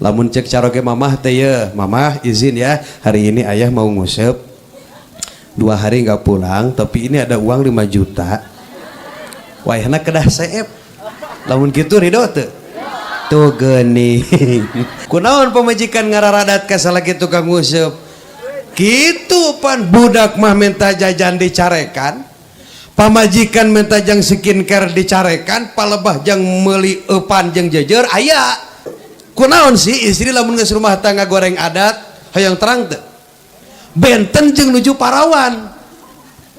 Lamun cek caroge mamah teh ye, mamah izin ya, hari ini ayah mau ngusep 2 hari nggak pulang, tapi ini ada uang 5 juta. Wayahna kedah seep. Lamun kitu ridho teu? Tuh geuning. Kunaon pamajikan ngararadat ka salaki tukang ngusep? Kitu pan budak mah minta jajan dicarekan, pamajikan minta jang skincare dicarekan, palebah jang meuli eupan jeung jeujeur aya. Kunaon sih istri lamun geus rumah tangga goreng adat hayang terang teu? Benten jeung nuju parawan.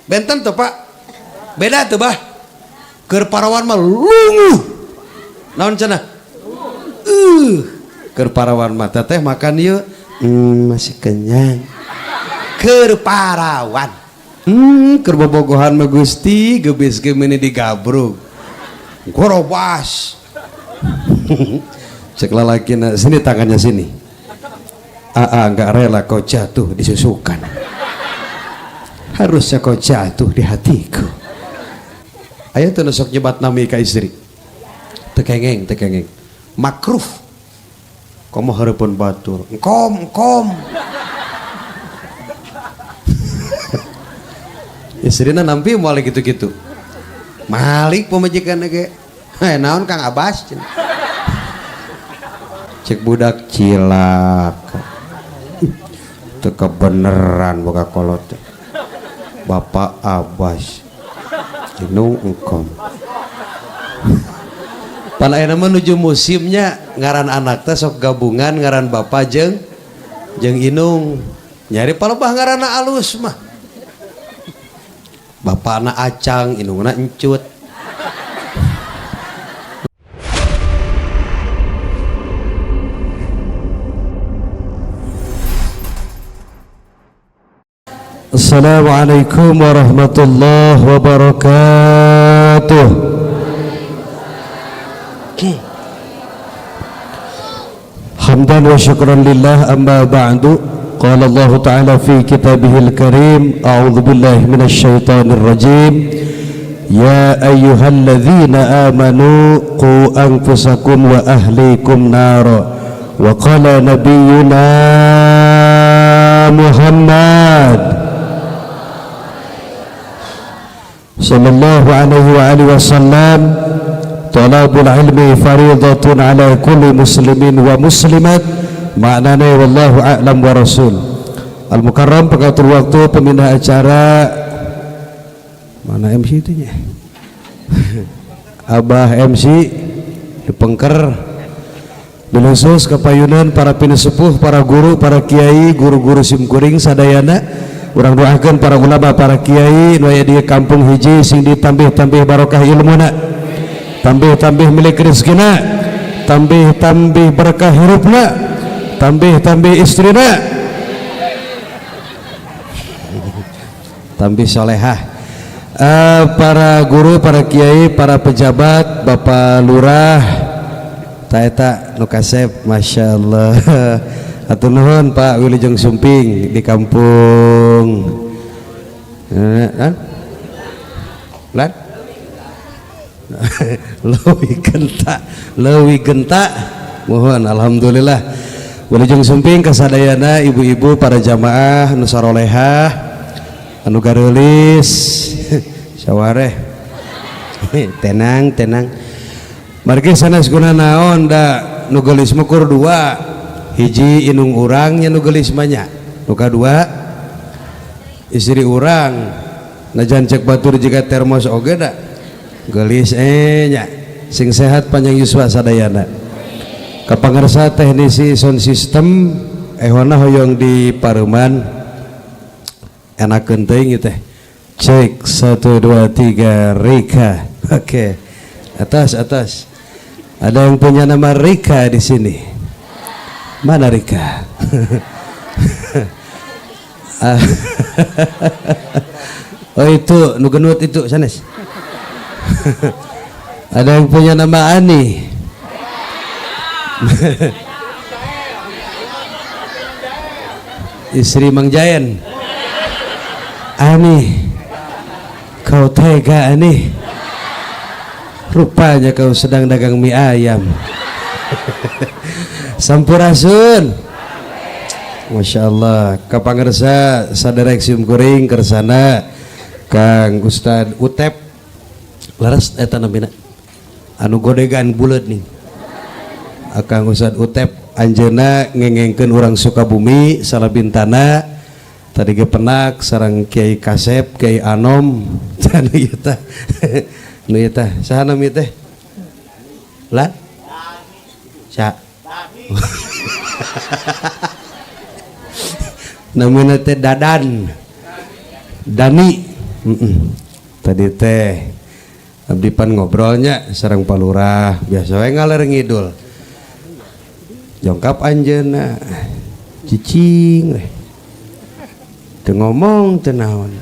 Benten teu Pak? Beda teu bah? Keur parawan mah lunguh. Naon cenah? Keur parawan mah teteh makan yeuh, masih kenyang. Keur parawan. Keur bobogohan mah Gusti geus ge meuni digabrug. Gorobas. Cek lalakina, sini tangannya sini. Aa nggak rela kau jatuh disusukan. Harusnya kau jatuh di hatiku. Ayo tuh nusok nyebat nami ka istri. Tekengeng, tekengeng. Makruh. Komo hareupeun batur. Engkom, engkom. Istrina nampi moal gitu-gitu. Malik pamajikan ge. Heh naon Kang Abbas cenah. Cek budak cilaka. Teu kebeneran boga kolot. Bapak Abbas. Inung engkom. Pan ayeuna mah nuju musimnya ngaran anak teh sok gabungan ngaran bapak jeung inung. Nyari palebah ngaranna alus mah. Bapakna Acang, inungna Encut. Assalamualaikum warahmatullahi wabarakatuh. Hamdan wa syukran lillah, amma ba'du. Qala Allah Ta'ala fi kitabihil karim, a'udzu billahi minasy syaithanir rajim. Ya ayyuhalladzina amanu qu anfusakum wa ahlikum nara. Wa qala nabiyyuna Muhammad sallallahu alaihi wa alihi wasallam, talabul ilmi faridatun ala kulli muslimin wa muslimat. Maknanya wallahu a'lam wa rasul. Al-Mukarram, pengatur waktu, pemindah acara, mana MC itunya? Abah MC dipengker, bilusus kepayunan para pinusepuh, para guru, para kiai, guru-guru simkuring sadayana. Urang doakeun para ulama, para kiai nu aya di kampung hiji sing ditambih-tambih barokah ilmuna, tambih-tambih milik rezekina, tambih-tambih berkah hirupna, tambih-tambih istrina, tambih solehah. Para guru, para kiai, para pejabat, Bapak Lurah, taeta nu kasep, Masya Allah. Atur nuhun Pak Wilujeng Sumping di kampung Lan? Leuwi Genta, Leuwi Genta. Mohon alhamdulillah. Wilujeng Sumping kasadayana ibu-ibu para jamaah nu sarolehah anu gareulis sawareh. Tenang, tenang. Margi sanes guna naon da nu geulis mah kur dua. Hiji inung urang nya nu geulis mah nya. Nu kadua istri urang. Najan cek batur jiga termos oge da geulis nya. Sing sehat panjang yuswa sadayana. Kapangarsa teknisi sound system ehona hoyong di Paruman enakeun teuing ieu teh. Cek 1 2 3 Rika. Oke. Atas atas. Ada yang punya nama Rika di sini? Mana Rika? Oh itu nu genut itu sanes. Ada yang punya nama Ani? Istri Mang Jayan. Ani, kau tega Ani. Rupanya kau sedang dagang mie ayam. Sampurasun. Masya Allah, kapangersa saderek sim kuring kersana Kang Ustad Utep leres eta namina anu godegan buleut nih. Kang Ustad Utep anjeunna ngengengkeun urang Sukabumi salabintana tadi ge penak sareng Kiai Kasep, Kiai Anom anu ieu tah. Nu ieu tah saha nami teh? Lah? Saha? Namina teh Dadan. Dani. Tadi teh abdi pan ngobrolnya sareng Pak Lurah, biasa we ngaler ngidul. Jongkap anjeunna cicing we. Teu ngomong teu naon.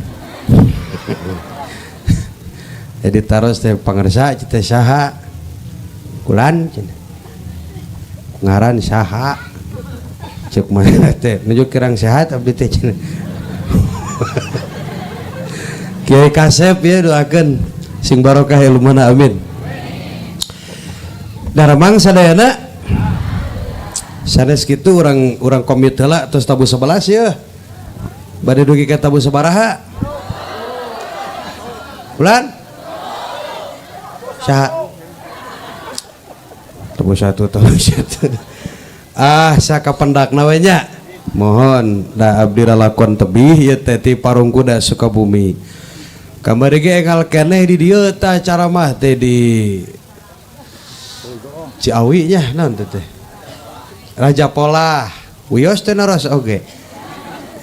Jadi taros teh pangersa teh saha? Kulan cenah. Ngaran saha? Cek mana teh nuju kirang sehat abdi teh cenah. Kiai Kasep ya doakeun sing barokah ilmuna amin. Daramang sadayana sanes kitu urang komit heula tos tabuh 11 ya. Bade dugi ka tabuh sabaraha? Bulan? Saha? Tabuh 1 tabuh 1. Ah sakapendakna we nya. Mohon da abdi lalakon tebih ieu teh ti Parung Kuda Sukabumi. Kamari ge engal keneh di dieu tah ceramah teh di Ciawi nya naon teh teh. Raja Polah. Wios teh naros oge.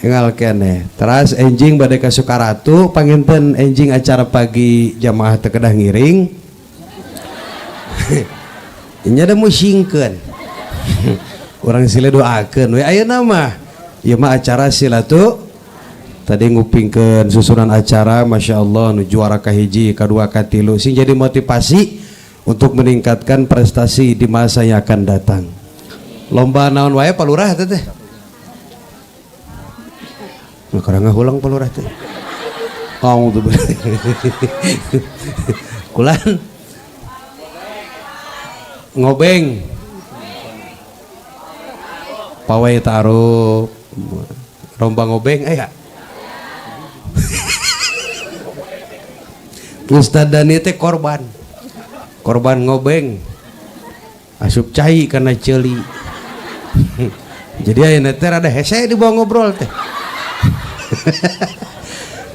Engal keneh. Teras enjing bade ka Sukaratu panginten enjing acara pagi jamaah teu kedah ngiring. Nya da musingkeun. Urang sila doakeun we ayeuna mah. Ieu mah acara silatu tadi ngupingkeun susunan acara Masya Allah nu juara kahiji kadua katilu sing jadi motivasi untuk meningkatkan prestasi di masa yang akan datang. Lomba naon wae Pak Lurah teh teh? Nu karang ngahulang Pak Lurah teh. Auzubillah. Kulan ngobeng pawai taruh lomba ngobeng aya. Ustad Dani teh korban ngobeng asup cai karena ceuli. Jadi ayeuna teh rada hese dibawa ngobrol teh.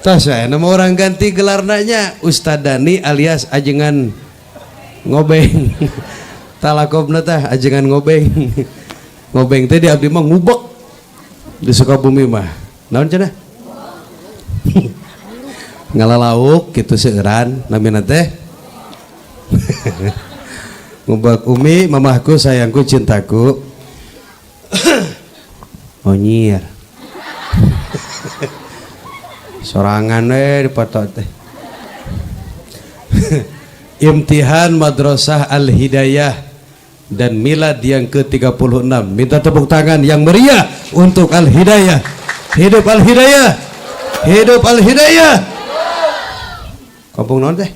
Tos aya nama orang ganti gelarna nya Ustad Dani alias ajengan ngobeng. Talakobna teh ajengan ngobeng. Ngobeng teh di abdi mah ngubek di Sukabumi mah. Naon cenah? Ngalalauk kitu seueuran namina teh. Ngubek umi mamahku sayangku cintaku. Onyir. Sorangan we dipoto teh. Imtihan Madrasah Al-Hidayah dan milad yang ke-36. Minta tepuk tangan yang meriah untuk Al-Hidayah. Hidup Al-Hidayah. Hidup Al-Hidayah. Kampung naon teh?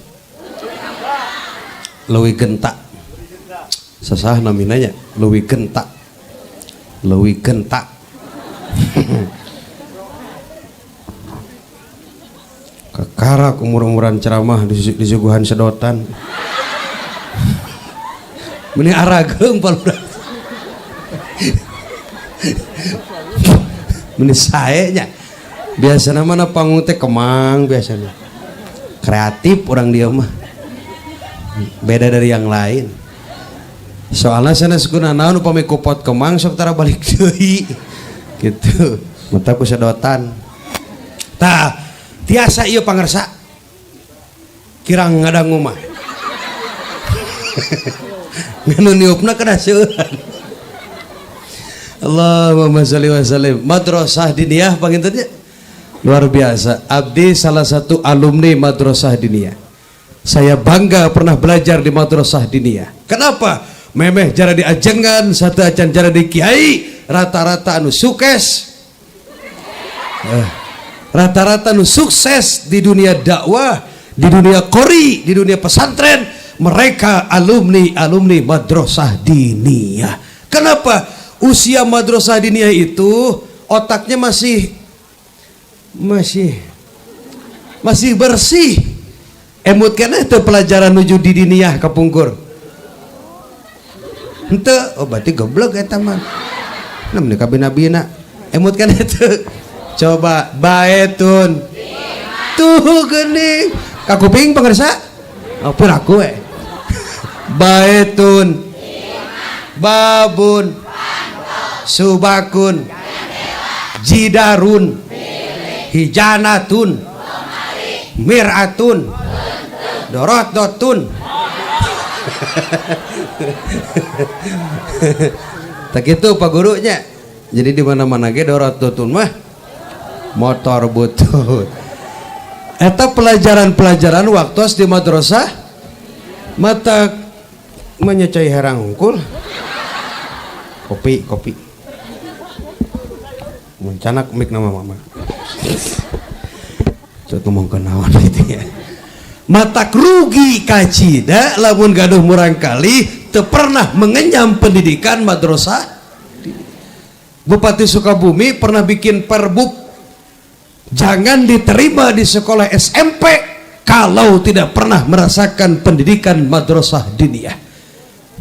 Leuwi Genta. Sesah namina nya, Leuwi Genta. Leuwi Genta. Kakarak umur-umuran ceramah di suguhan sedotan. Meni arageung Pak Lurah. Meni sae nya. Biasana mana panggung teh kemang biasana. Kreatif orang dia mah. Beda dari yang lain. Soalnya sanes guna naon upami kupot kemang sok tara balik deui. Gitu. Mata ku sedotan. Tah, tiasa ieu pangersa. Kirang ngadangu mah. Nganu niupna kana seueuran. Allahumma sholli wa sallim. Madrasah Diniyah panginten nya luar biasa. Abdi salah satu alumni Madrasah Diniyah. Saya bangga pernah belajar di Madrasah Diniyah. Kenapa? Memeh jara diajengan, satu acan jara di kiai, rata-rata anu sukses. Rata-rata anu sukses di dunia dakwah, di dunia qori, di dunia pesantren, mereka alumni-alumni Madrasah Diniyah. Kenapa? Usia madrasah diniyah itu otaknya masih masih masih bersih. Emut keneh teu pelajaran nuju di diniyah kapungkur? Henteu. Oh, berarti goblok eta mah. Nam ni kabina-bina. Emut keneh teu? Coba, baetun. Tuh geuning. Kakuping pangersa? Oh, pun aku we. Baetun. Babun. Subakun. Jidarun. Hijanatun. Miratun. Dorot dotun. Tak gitu pak gurunya. Jadi di mana-mana ge dorot dotun mah motor butut. Eta pelajaran-pelajaran waktu di madrasah mata menyecai herang hungkul. Kopi, kopi. Mencanak mik nama mama. Cek ngomong ke naon gitu ya. Matak rugi kacida lamun gaduh murangkalih teu pernah mengenyam pendidikan madrasah. Bupati Sukabumi pernah bikin perbub, jangan diterima di sekolah SMP kalau tidak pernah merasakan pendidikan madrasah diniyah.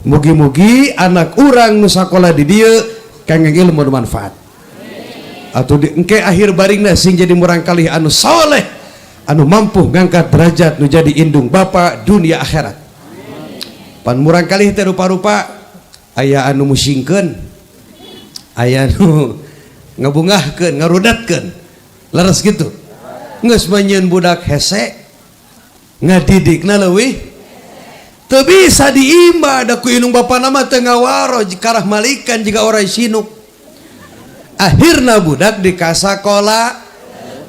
Mugi-mugi anak urang nu sakola di dieu kangge ilmu manfaat. Atau di engke akhir baringna sing jadi murangkalih anu soleh, anu mampu ngangkat derajat nu jadi indung bapa dunia akhirat. Pan murangkalih teh rupa-rupa, aya anu musingkeun, aya anu ngabungahkeun, ngarudatkeun. Leres gitu. Geus manyieun budak hese, ngadidikna leuwih teu bisa diimba da ku indung bapana mah teu ngawaro karah malikan jiga oray sinuk. Akhirna budak di kasakola.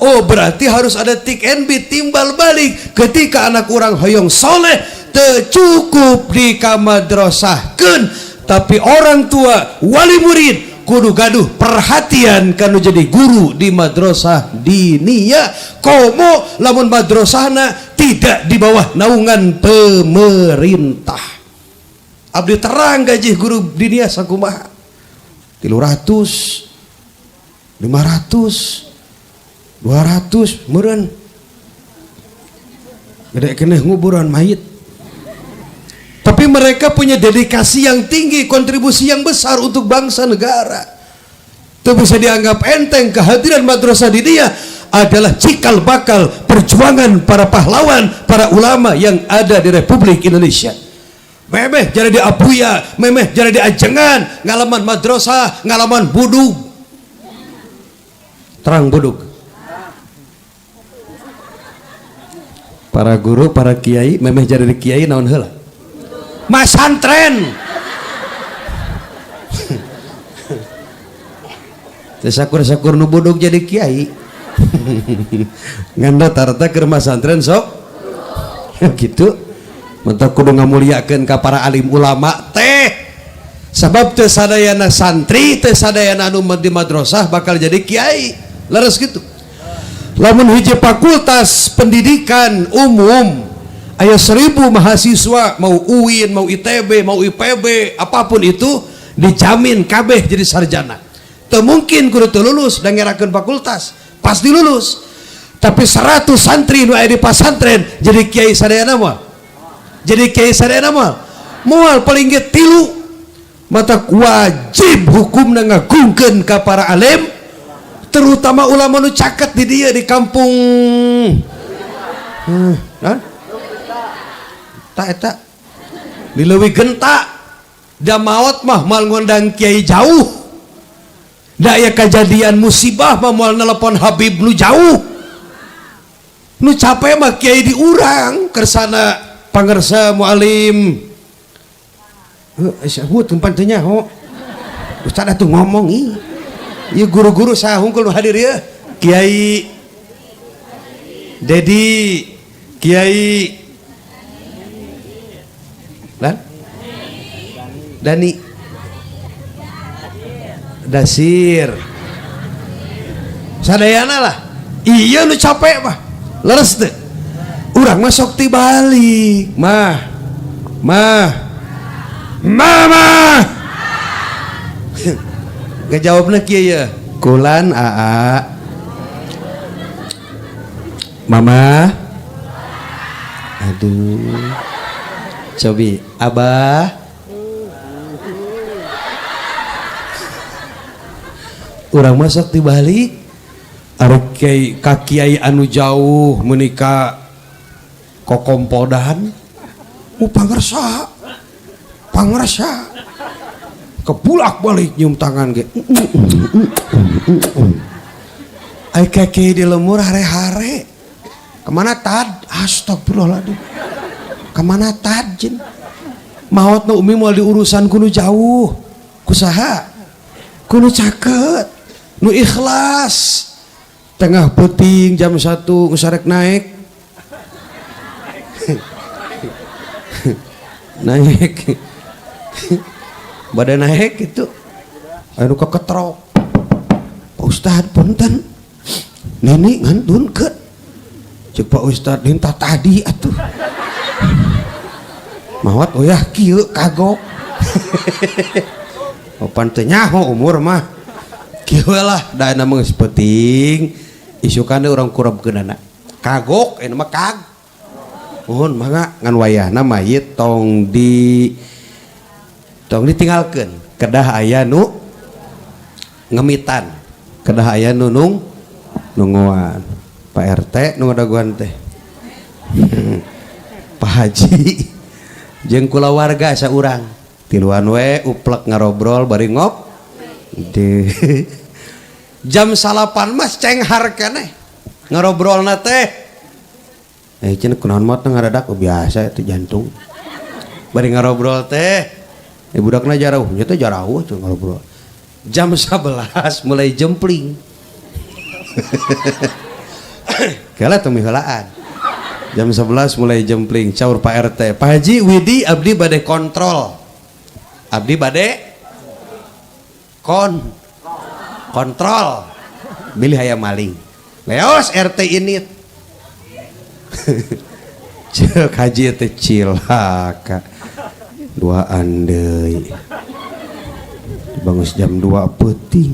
Oh, berarti harus ada tik and beat, timbal balik. Ketika anak orang hoyong soleh, teu cukup di kamadrasahkeun, tapi orang tua wali murid kudu gaduh perhatian kanu jadi guru di madrasah diniyah. Komo lamun madrasahna tidak di bawah naungan pemerintah. Abdi terang gaji guru diniyah sakumaha, 300, 500, 200 meureun, gede keneh nguburan mayit. Tapi mereka punya dedikasi yang tinggi, kontribusi yang besar untuk bangsa negara. Itu bisa dianggap enteng. Kehadiran madrasah diniyah adalah cikal bakal perjuangan para pahlawan, para ulama yang ada di Republik Indonesia. Memeh jadi di Abuya, memeh jadi di Ajengan, ngalaman madrasah, ngalaman budug. Terang budug. Para guru, para kiai, memeh jadi di kiai naon heula? Masantren. Teu sakur-sakur nu budug jadi kiai. Ngan rata-rata keur masantren sok gitu. Mentok kudu ngamuliakeun ka para alim ulama teh. Sabab teu sadayana santri, teu sadayana anu di madrasah bakal jadi kiai. Leres gitu. Lamun hiji fakultas pendidikan umum aya 1000 mahasiswa, mau UIN, mau ITB, mau IPB, apapun itu dijamin kabeh jadi sarjana. Teu mungkin kudu teu lulus dan ngerakeun fakultas, pasti lulus. Tapi 100 santri nu aya di pasantren jadi kiai sadayana moal. Jadi kiai sadayana moal. Moal, paling ge 3. Mata wajib hukumna ngagungkeun ka para alim, terutama ulama nu caket di dieu di kampung. Nah? Tak eta di leuwih genta da maot mah moal ngondang kiai jauh, da aya kajadian musibah mah moal nelepon Habib nu jauh, nu capek mah kiai di urang kersana pangersa mualim. Heuh, sebut tempat teh nyaho ustad atuh ngomong ih. Ieu guru-guru saha hungkul nu hadir ieu? Kiai Dedi, Kiai Dan Dani, Dasir, sadayana lah. Iya nu capek mah leres teh. Urang mah sok tibalik mah mah mama. Ngejawabna kieu ya. Kulan aa. Mama. Aduh. Cobi abah. Urang masak di Bali. Arek ka kiai anu jauh menika kokompodan. Pangersa. Pangersa. Kebulak balik nyium tangan ge. Ai ka kiai di lemur hare-hare. Kemana tad? Astagfirullahaladzim. Kemana tad jin? Maot nu umi moal diurusan kudu jauh. Kusaha? Kudu caket. Nu ikhlas. Tengah peuting jam 1 geus arek naik. Naik. Badan naik gitu. Anu keketrok. Pak Ustad punten. Nini ngantunkeun. Cek Pak Ustad lintah tadi atuh. Mawat oyah kieu kagok. Opan teu nyaho umur mah. Kieu lah da na mah geus peuting. Isukan deui urang kurepkeunana. Kagok eta mah kag. Mohon mangga ngan wayahna mayit tong di tong ditinggalkeun. Kedah aya nu ngemitan. Kedah aya nu nunguan. Pak RT nu ngadaguan teh. Pak Haji jeung kulawarga saurang. Tiluan we uplek ngarobrol bari ngop. Di jam 9 mah cenghar keneh ngarobrolna teh. Cenah kunaon mah teh ngadadak oh, biasa itu jantung. Bari ngarobrol teh. Budakna jarauh, nya teh jarauh cenah ngarobrol. Jam 11 mulai jempling. Kala teu miheulaan. Jam 11 mulai jempling caur Pak RT. Pak Haji Widi abdi bade kontrol. Abdi bade kontrol. Bilih aya maling. Leos RT ini. Ceuk haji teh cilaka. Duaan deui. Bangus jam 2 peuting.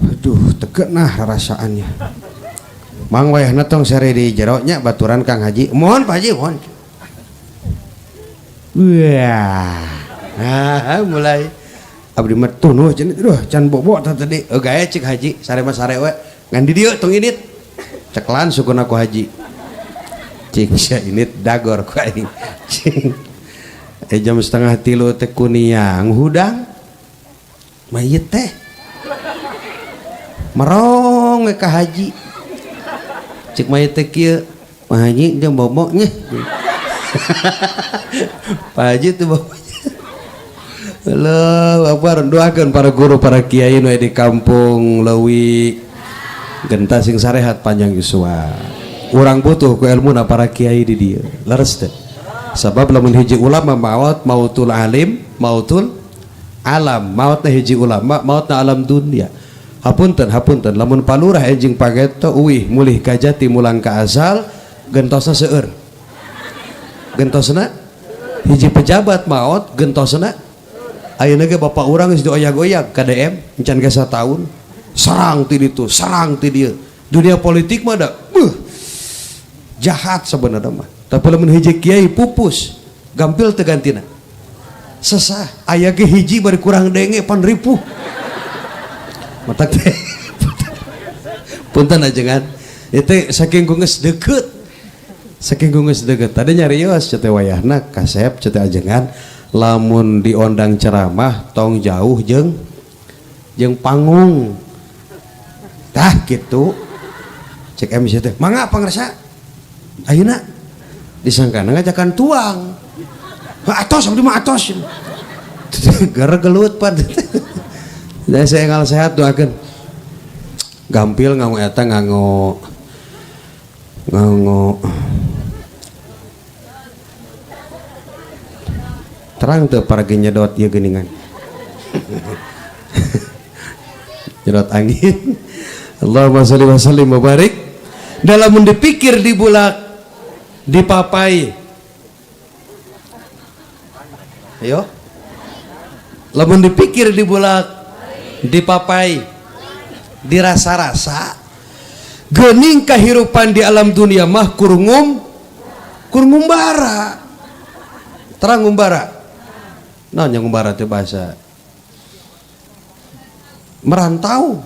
Aduh, teu nah rasaannya. Mang wayahna tong sare di jero nya baturan Kang Haji. Mohon Pak Haji, mohon. Wah. Nah, mulai abdi mah tunuh cenah aduh can bobo tah tadi. Gae cik Haji, sare mah sare we. Ngan di dieu tong init. Ceklan sukuna ku Haji. Cik sia init dagor ku aing. Cing. Jam 2:30 teh kuniang hudang. Mayit teh. Merong we ka Haji. Cik mayit teh kieu, Pak Haji jeung bobo nya. Pak Haji teh bobonya. Allahu Akbar, doakeun para guru, para kiai nu di kampung Leuwi Genta sing sarehat panjang yuswa. Urang butuh ku ilmuna para kiai di dieu. Leres teh. Sabab lamun hiji ulama maot mautul alim, mautul alam, maotna hiji ulama, maotna alam dunia. Hapunten, hapunten, lamun palurah enjing pageto uwih mulih ka jati mulang ka asal gentosna seueur. Gentosna hiji pejabat maot gentosna ayeuna ge bapak urang geus dioyag-oyag KDM encan ge sataun serang ti ditu, serang ti dieu. Dunia politik mah da beuh jahat sebenarnya mah. Tapi lamun hiji kiai pupus gampil teu gantina. Sesah aya ge hiji bari kurang denge pan ripuh. Matak teh punten ajengan itu saking ku geus deukeut. Saking ku geus deukeut tadi nyarios cete wayahna kasep cete ajengan lamun diondang ceramah tong jauh jeung panggung. Tah kitu cek MC teh mangga pangersa ayeuna disangkana ngajakan tuang. Atos abdi mah atos. Gara gelut pan. Dan saya ngal sehat doakeun. Gampil nganggo eta nganggo terang teu paragi nyedot ieu geuningan. Nyedot angin. Allahumma sholli wa sallim wa barik. Dalam dipikir dibulak dipapai. Ayo. Lamun dipikir dibulak Dipapai, dirasa-rasa. Geuning kahirupan di alam dunia mah kur ngumbara. Terang ngumbara. Naon yang ngumbara teh bahasa? Merantau.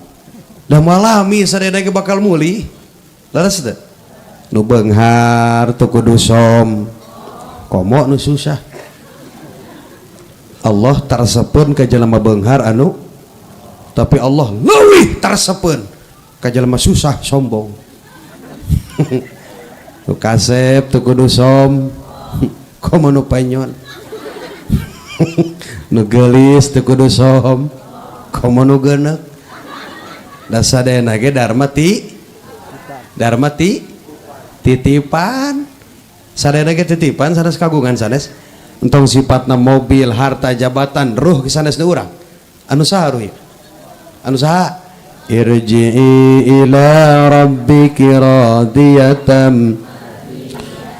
Da malami sadaya ge bakal mulih. Leres teu? Nu beunghar teu kudu som. Komo nu susah. Allah tarsepeun ka jelema beunghar anu, tapi Allah leuwih tarsepeun ka jelema susah sombong. Nu kasep teu kudu som. Komo nu penyon. Nu geulis teu kudu som. Komo nu geuneuk. Da sadayana ge dharma ti dharma ti titipan. Sadayana ge titipan, sanes kagungan sanes. Entong sifatna mobil, harta, jabatan, ruh sanes nu urang. Anu saha ruh? Anu saha? Irji'i ila rabbiki radiyatan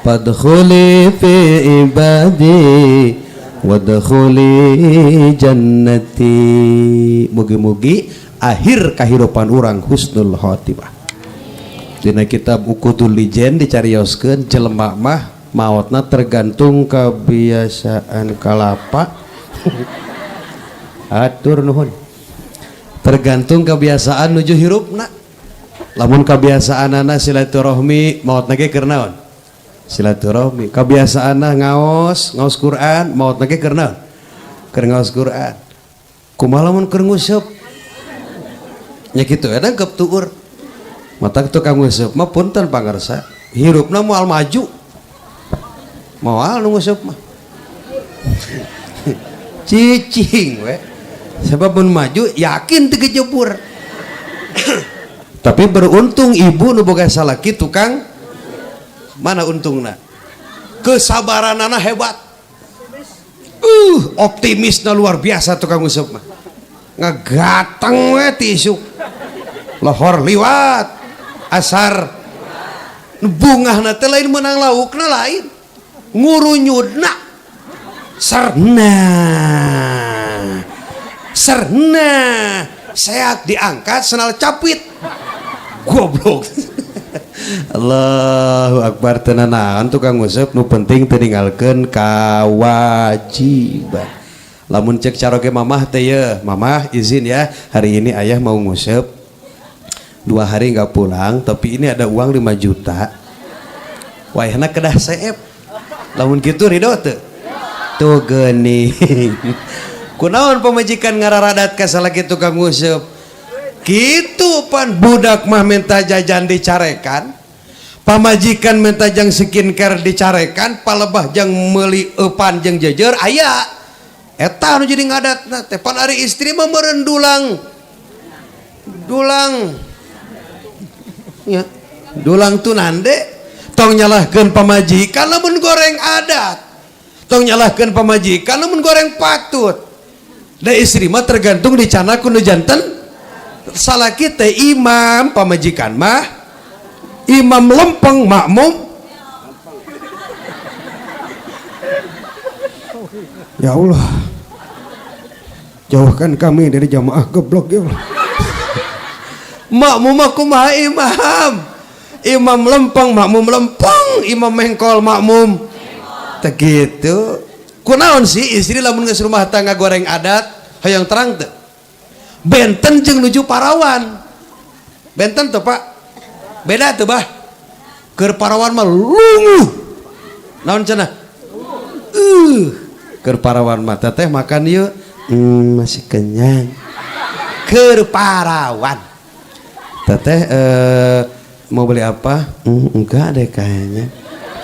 fadkhuli fi ibadi wadkhuli jannati. Mugi-mugi akhir kahirupan urang husnul khotimah. Dina kitab Uqudul Lijen dicarioskeun jelema mah maotna tergantung kebiasaan kalapa. Atur nuhun. Tergantung kebiasaan nuju hirupna. Lamun kebiasaanana silaturahmi maotna ge keur naon? Silaturahmi. Kebiasaanna ngaos, ngaos Quran, maotna ge keur naon? Keur ngaos Quran. Kumaha lamun keur nguseup? Nya kitu eta gep tuur. Matak tukang nguseup mah punten pangarsa, hirupna moal maju. Moal nu nguseup mah. Cicing we. Sebab mun maju yakin teu kejebur. Tapi beruntung ibu nu boga salaki tukang, mana untungna? Kesabaranana hebat. Optimisna luar biasa tukang nguseup mah. Ngagateng we ti isuk. Lohor liwat, asar bungahna teh lain menang laukna lain. Ngurunyudna. Serna. Serna. Seak diangkat senal capit. Goblok. Allahu akbar tenanan tukang nguseup nu penting teu ninggalkeun kawajiban. Lamun cek caroge mamah teh ye, mamah izin ya, hari ini ayah mau nguseup. 2 hari nggak pulang, tapi ini ada uang 5 juta. Wayahna kedah seep. Lamun kitu ridho teu? Tuh geuning. Kunaon pamajikan ngararadat ka salaki tukang nguseup? Kitu pan budak mah minta jajan dicarekan, pamajikan minta jang skincare dicarekan, palebah jang meuli eupan jeung jeujeur aya. Eta nu jadi ngadatna teh pan ari istri mah meureun dulang. Dulang. Ya, dulang tunande tong nyalahkeun pamajikan lamun goreng adat. Tong nyalahkeun pamajikan lamun goreng patut. Da istri mah tergantung dicana ku nu janten. Salaki teh imam, pamajikan mah imam lempeng makmum. Ya Allah, jauhkan kami dari jamaah goblok ya Allah. Makmum mah kumaha imam? Imam lempeng, makmum lempeng, imam mengkol, makmum. Teh gitu. Kunaon sih istri lamun geus rumah tangga goreng adat, hoyong terang teu? Benten jeung nuju parawan. Benten teu, Pak? Beda teu, Bah? Keur parawan mah lunguh. Naon cenah? Keur parawan mah teteh makan yuk. Masih kenyang. Keur parawan. Teteh mau beli apa? Enggak deh kayaknya.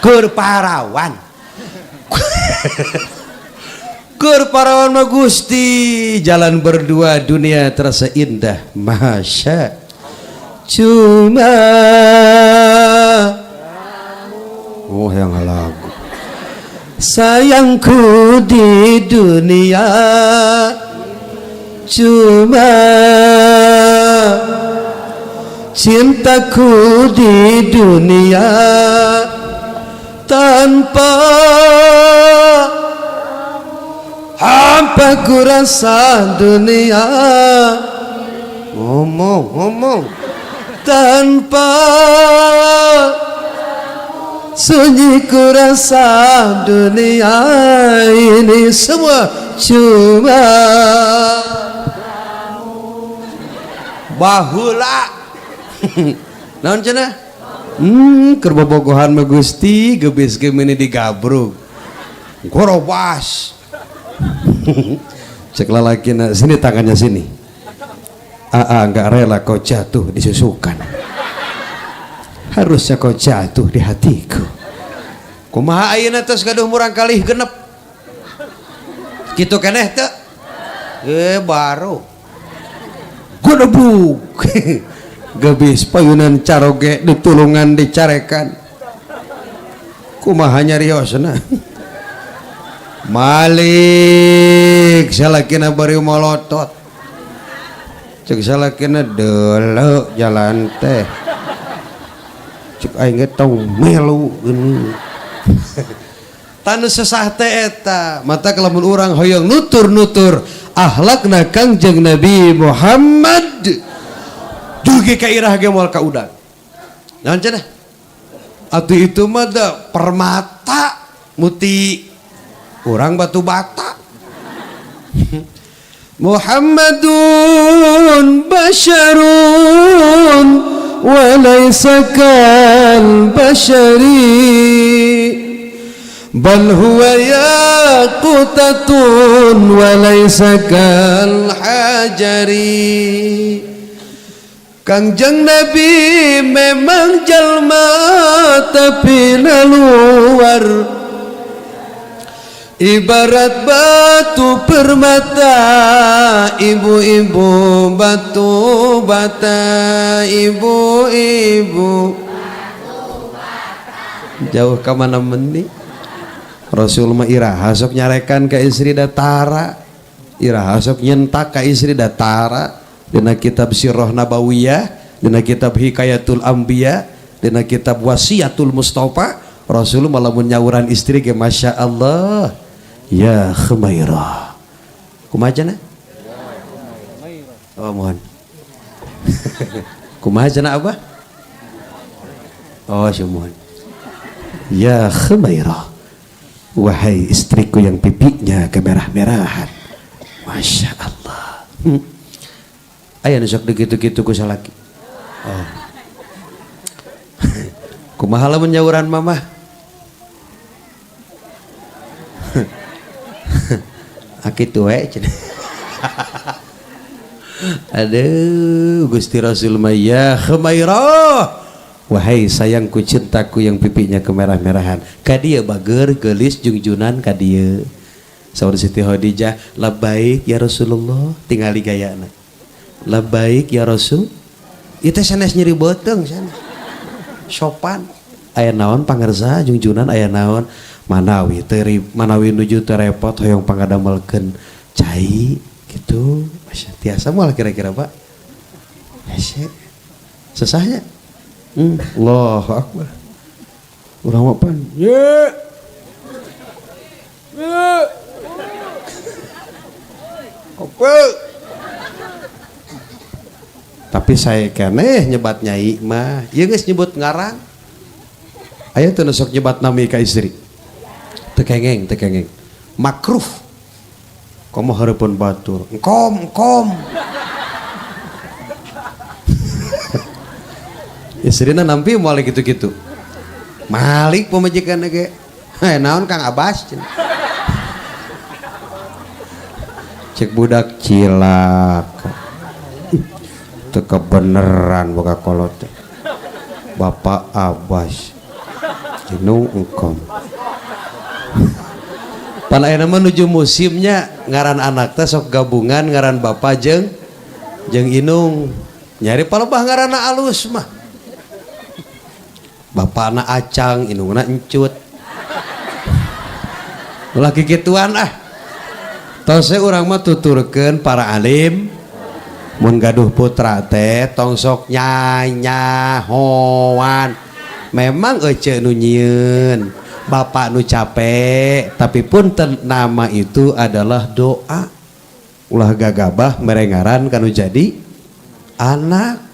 Keur parawan. Keur parawan mah Gusti, jalan berdua dunia terasa indah. Masya. Cuma oh yang lagu. Sayangku di dunia cuma cintaku di dunia tanpa hampa ku rasa dunia Ngomong, ngomong. Tanpa sunyi ku rasa dunia ini semua cuma baheula. Naon cenah? Keur bobogohan mah Gusti geus ge meuni digabrug. Gorobas. Cek lalakina, sini tangannya sini. Aa enggak rela kau jatuh disusukan. Harusnya kau jatuh di hatiku. Kumaha ayeuna tos gaduh murang kalih genep. Kitu keneh teu? Baru. Godebug. Gebis payunan caroge ditulungan dicarekan. Kumaha nyariosna? Malik salakina bari molotot. Cek salakina deuleu jalan teh. Cek aing ge tong melu geuning. Tanu sesah teh eta, mata lamun urang hoyong nutur-nutur akhlakna Kangjeng Nabi Muhammad dugi ka irah ge moal ka udang. Naon cenah? Atuh itu mah da permata muti urang batu bata. Muhammadun basyarun wa laysa kal bashari bal huwa yaqutatun wa laysa kal hajari. Kangjeng Nabi memang jalma tapi luar ibarat batu permata, ibu-ibu batu bata, ibu-ibu jauh ke mana meni. Rasul mah iraha sok nyarekan ka istri datara, iraha sok nyentak ka istri datara. Dina kitab Sirah Nabawiyah, dina kitab Hikayatul Anbiya, dina kitab Wasiatul Mustafa, Rasul malah mun nyawuran istri ge Masya Allah ya Khumairah. Kumaha cenah? Oh mohon. Kumaha cenah abah? Oh sumuhun. Ya Khumairah, wahai istriku yang pipinya kemerah-merahan. Masya Allah. Aya nu sok dikitu-kitu ku salaki. Oh. Kumaha lamun nyawuran mamah? Akitu we cenah. Aduh, Gusti Rasul mah ya Khumairah. Wahai sayangku cintaku yang pipinya kemerah-merahan. Ka dieu bager geulis jungjunan ka dieu. Saur Siti Khadijah, labbaik ya Rasulullah, tingali gayana. Labbaik ya Rasul. Ieu teh sanes nyeri beuteung sanes. Sopan. Aya naon pangersa jungjunan aya naon? Manawi teu manawi nuju teu repot hoyong pangadamelkeun cai gitu. Masya, tiasa moal kira-kira Pak? Hese. Sesahnya. Allahu Akbar. Urang mah pan. Ye. Ye. Apa? Tapi saya keneh nyebat nyai mah. Ieu geus nyebut ngaran. Aya teu nu sok nyebat nami ka istri. Teu kengeng, teu kengeng. Makruh. Komo hareupeun batur. Engkom, engkom. Istrina nampi moal kitu-kitu. Malik pamajikan ge. Heh naon Kang Abbas cenah. Cek budak cilaka. Teu kebeneran boga kolot teh. Bapak Abbas. Inu engkom. Pan ayeuna mah nuju musimnya ngaran anak teh sok gabungan ngaran bapak jeung inung. Nyari palebah ngaranna alus mah. Bapakna Acang, inungna Encut. Ulah kikituan ah. Tos urang mah tuturkeun para alim mun gaduh putra teh tong sok nyanyahoan. Memang ece nu nyieun, bapak nu capek, tapi punten nama itu adalah doa. Ulah gagabah mere ngaran kanu jadi Anak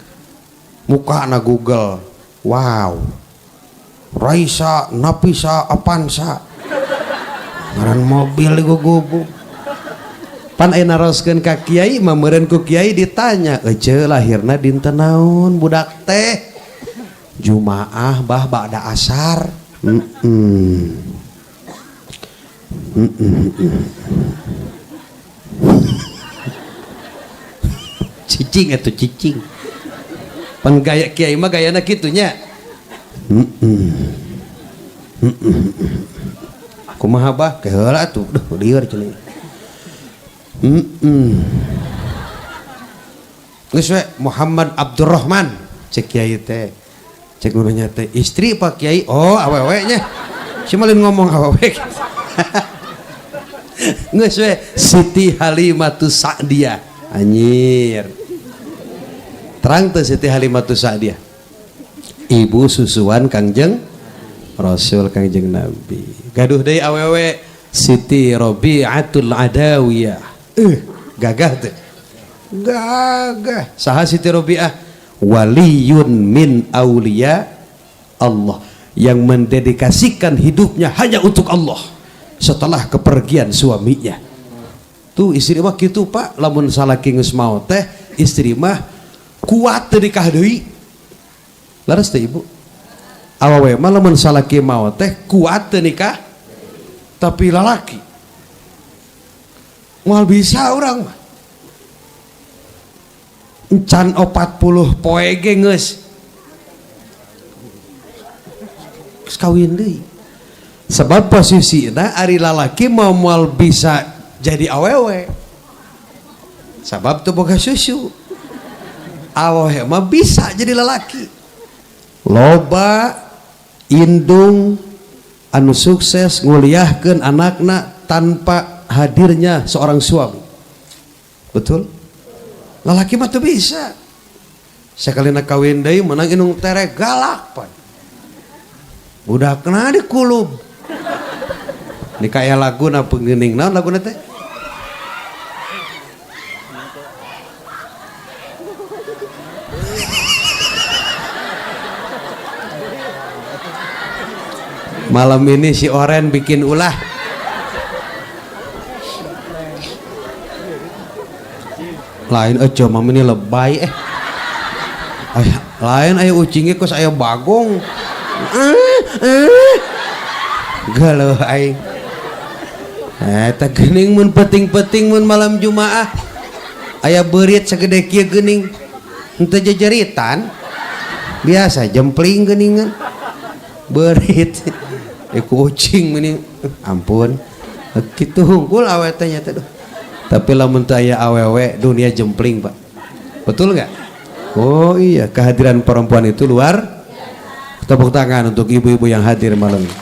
muka na Google. Wow. Raisa Napisa Avanza. Ngaran mobil gugubu. Pan aya naroskeun ka kiai mah meureun ku kiai ditanya, "Ece lahirna dinten naon budak teh?" Jumaah bah ba'da asar. Cicing atuh cicing. Pan gaya kiai mah gayana kitu nya. Kumaha bah? Ke heula atuh. Duh lieur cenah. Geus we Muhammad Abdurrahman cek kiai teh. Cek gurunya teh istri Pak Kiai. Oh awewe nya. Si malin ngomong awewe. Geus we Siti Halimatus Sa'diyah. Anjir. Terang teh Siti Halimatus Sa'diyah. Ibu susuan Kangjeng Rasul Kangjeng Nabi. Gaduh deui awewe Siti Rabi'atul Adawiyah. Gagah teh. Gagah. Saha Siti Rabi'ah? Waliyun min auliya Allah, yang mendedikasikan hidupnya hanya untuk Allah setelah kepergian suaminya. Tuh istri mah kitu Pak, lamun salaki geus maot teh istri mah kuat teu nikah deui. Leres teh Ibu? Awewe mah lamun salaki maot teh kuat teu nikah, tapi lalaki moal bisa urang mah. Encan 40 poe ge geus kawin deui. Sebab posisina ari lalaki mau moal bisa jadi awewe. Sabab teu boga susu. Awewe mah bisa jadi lalaki. Loba indung anu sukses nguliahkeun anakna tanpa hadirnya seorang suami. Betul? Lalaki mah teu bisa. Sakalina kawin deui menang indung tere galak pan. Budakna dikulub. Ni kaya lagu na pengeuning naon laguna teh? Malam ini si Oren bikin ulah. Lain aja mam ini lebay Lain aya ucingnya kos aya bagong. Galuh aing. Eta geuning mun penting-penting mun malam Jumaah. Aya beurit sagede kieu geuning. Henteu jejeritan. Biasa jempling geuningan. Beurit. Ku ucing meni ampun. Kitu hungkul awe teh nya teh. Tapi lamun teu aya awewe dunia jempling Pak. Betul nggak? Oh iya, kehadiran perempuan itu luar. Tepuk tangan untuk ibu-ibu yang hadir malam ini.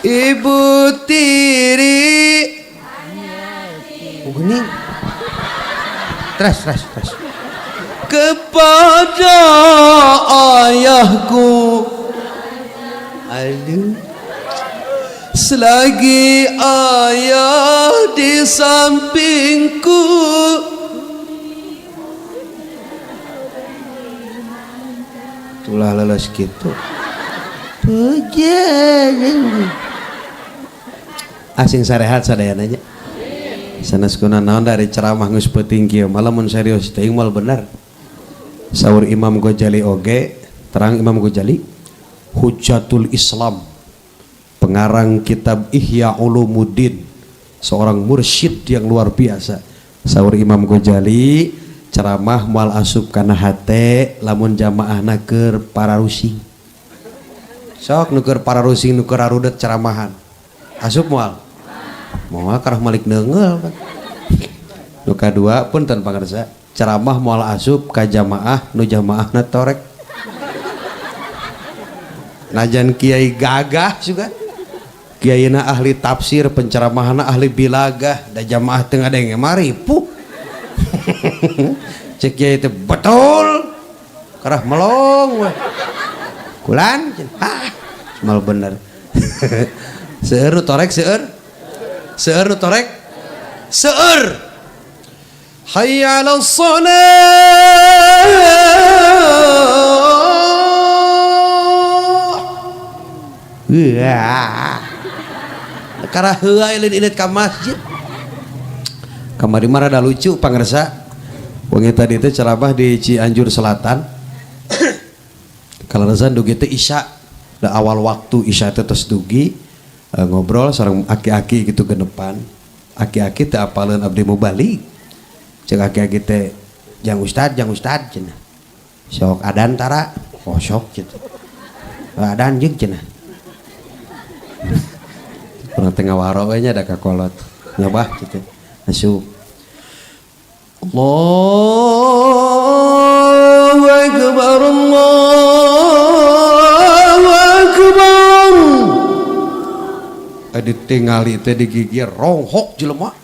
Ibu tiri. Oh, gini. Terus. Kepada ayahku. Aduh. Selagi ayah di sampingku. Itulah leles gitu. Asing sarehat sadayana nya. Sanes kuna naon dari ceramah geus peuting kieu malah mun serius teuing moal bener. Saur Imam Ghazali oge, terang Imam Ghazali Hujatul Islam, pengarang kitab Ihya Ulumuddin, seorang mursyid yang luar biasa. Saur Imam Ghazali ceramah moal asup kana hate lamun jamaahna keur pararusing. Sok nu keur pararusing nu keur arudet ceramahan. Asup moal? Moal karah malik neunggeul kan. Nu kadua punten pangarsa, ceramah moal asup ka jamaah nu jamaahna torek. Najan kiai gagah juga. Kiaina ahli tafsir, penceramahna ahli bilagah, da jamaah teu ngadenge mari puh. Cek kiai teh betul. Karah melong we. Kulan, ah, mal bener. Seueur nu torek seueur. Seueur nu torek. Seueur. Hayya 'alas shalah. Wah. Karena heula ilit-ilit ka masjid. Kamari mah rada lucu pangersa. Wengi tadi teh ceramah di Cianjur Selatan. Kaleresan dugi teh Isya, da awal waktu Isya teh tos dugi ngobrol sareng aki-aki gitu genepan. Aki-aki teh apaleun abdi mau balik. Cek aki-aki teh jang ustad cenah. Sok adan tara, oh sok gitu. Adan jeung cenah. Kurang tengah waro we nya da kakolot. Nyobah gitu. Asup. Allahu akbar, Allahu akbar. Ditingali teh digigir ronghok jelema.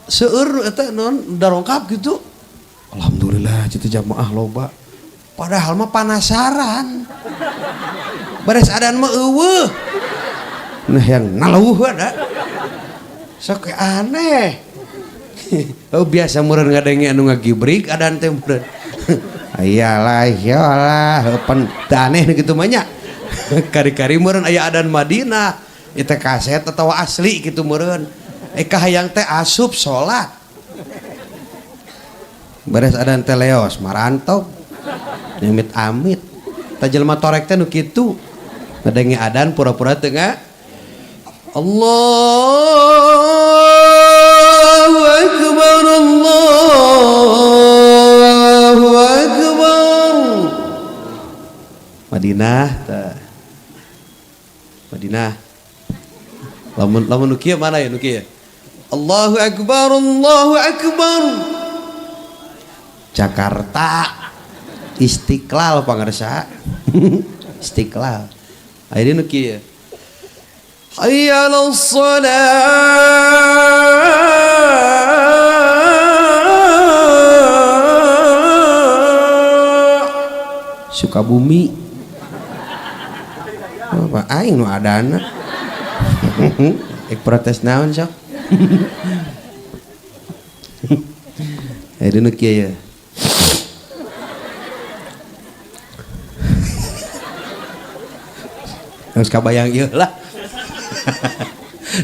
Seueur eta naon darongkap gitu. Alhamdulillah kitu jamaah loba. Padahal mah panasaran. Beres adan mah eueuh. Nah yang ngaleuh ada. Sok aneh. Oh biasa meureun ngadenge anu ngagibrik adan teh meureun. Ayalah iyalah pan teu aneh kitu mah nya. Kari-kari meureun aya adan Madinah. Itu kaset atawa asli kitu meureun. Kahayang teh asup salat. Beres adan teh leos marantog. Nyamit amit. Tah jelema torek teh nu kitu. Ngadenge adan pura-pura teu nga Allahu akbar, Allahu akbar. Madinah tah. Madinah. Lamun lamun nu kieu mana ya nu kieu? Allahu akbar, Allahu akbar. Jakarta. Istiqlal pangarsa. Istiqlal. Ayeuna nu kieu. Hayya 'alas shalah. Sukabumi. Apa aing nu adana? Ek protes naon sok? Ayeuna nu kieu ya. Geus kabayang ieu lah.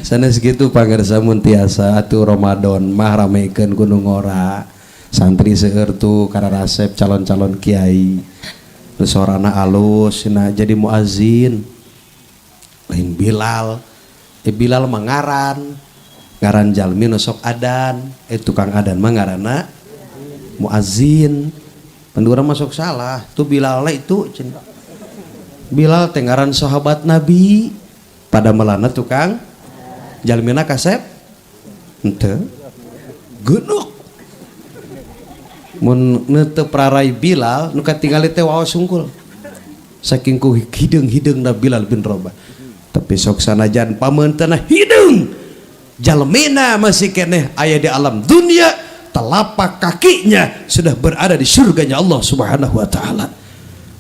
Sanes kitu pangarsa mun tiasa atuh Ramadan mah ramekeun ku nu ngora. Santri seueur tuh kararasep calon-calon kiai. Nu sorana alus cenah jadi muazin. Lain Bilal. Bilal mah ngaran. Ngaran jalmi nu sok adan, tukang adan mah ngaranna muazin. Pan urang mah sok salah, tuh Bilal itu cenah. Bilal teh ngaran sahabat Nabi. Pada melana tukang jalmina kasep henteu geunuk. Mun teu prarai Bilal nu katingali teh waos sungkul. Saking ku hideung-hideungna Bilal bin Rabah. Tapi sok sanajan pameunteuna hideung, jalmina masih keneh aya di alam dunia, telapak kakinya sudah berada di surganya Allah Subhanahu wa taala.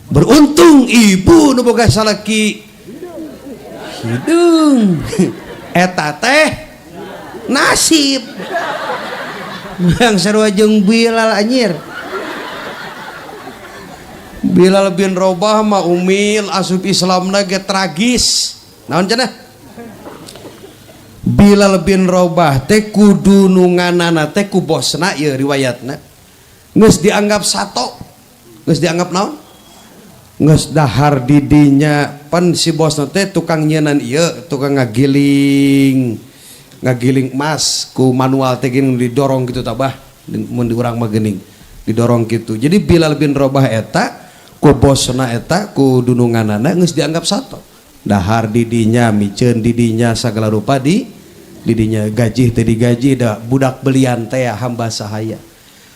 Beruntung ibu nu boga salaki hideung. Eta teh nasib. Yang sarua jeung Bilal anjir. Bilal bin Rabah mah umil asup Islamna ge tragis. Naon cenah? Bilal bin Rabah teh kudu nunganana teh ku bosna ieu riwayatna. Geus dianggap sato. Geus dianggap naon? Geus dahar didinya pan si bosna teh tukang nyienan ieu, tukang ngagiling. Ngagiling emas ku manual teh geuning didorong kitu tabah mun di urang mah geuning didorong kitu. Jadi Bilal bin Rabah eta ku bosna eta ku dununganana geus dianggap sato. Dahar didinya, miceun didinya, sagala rupa di didinya, gaji teh digaji da budak belian teh hamba sahaya.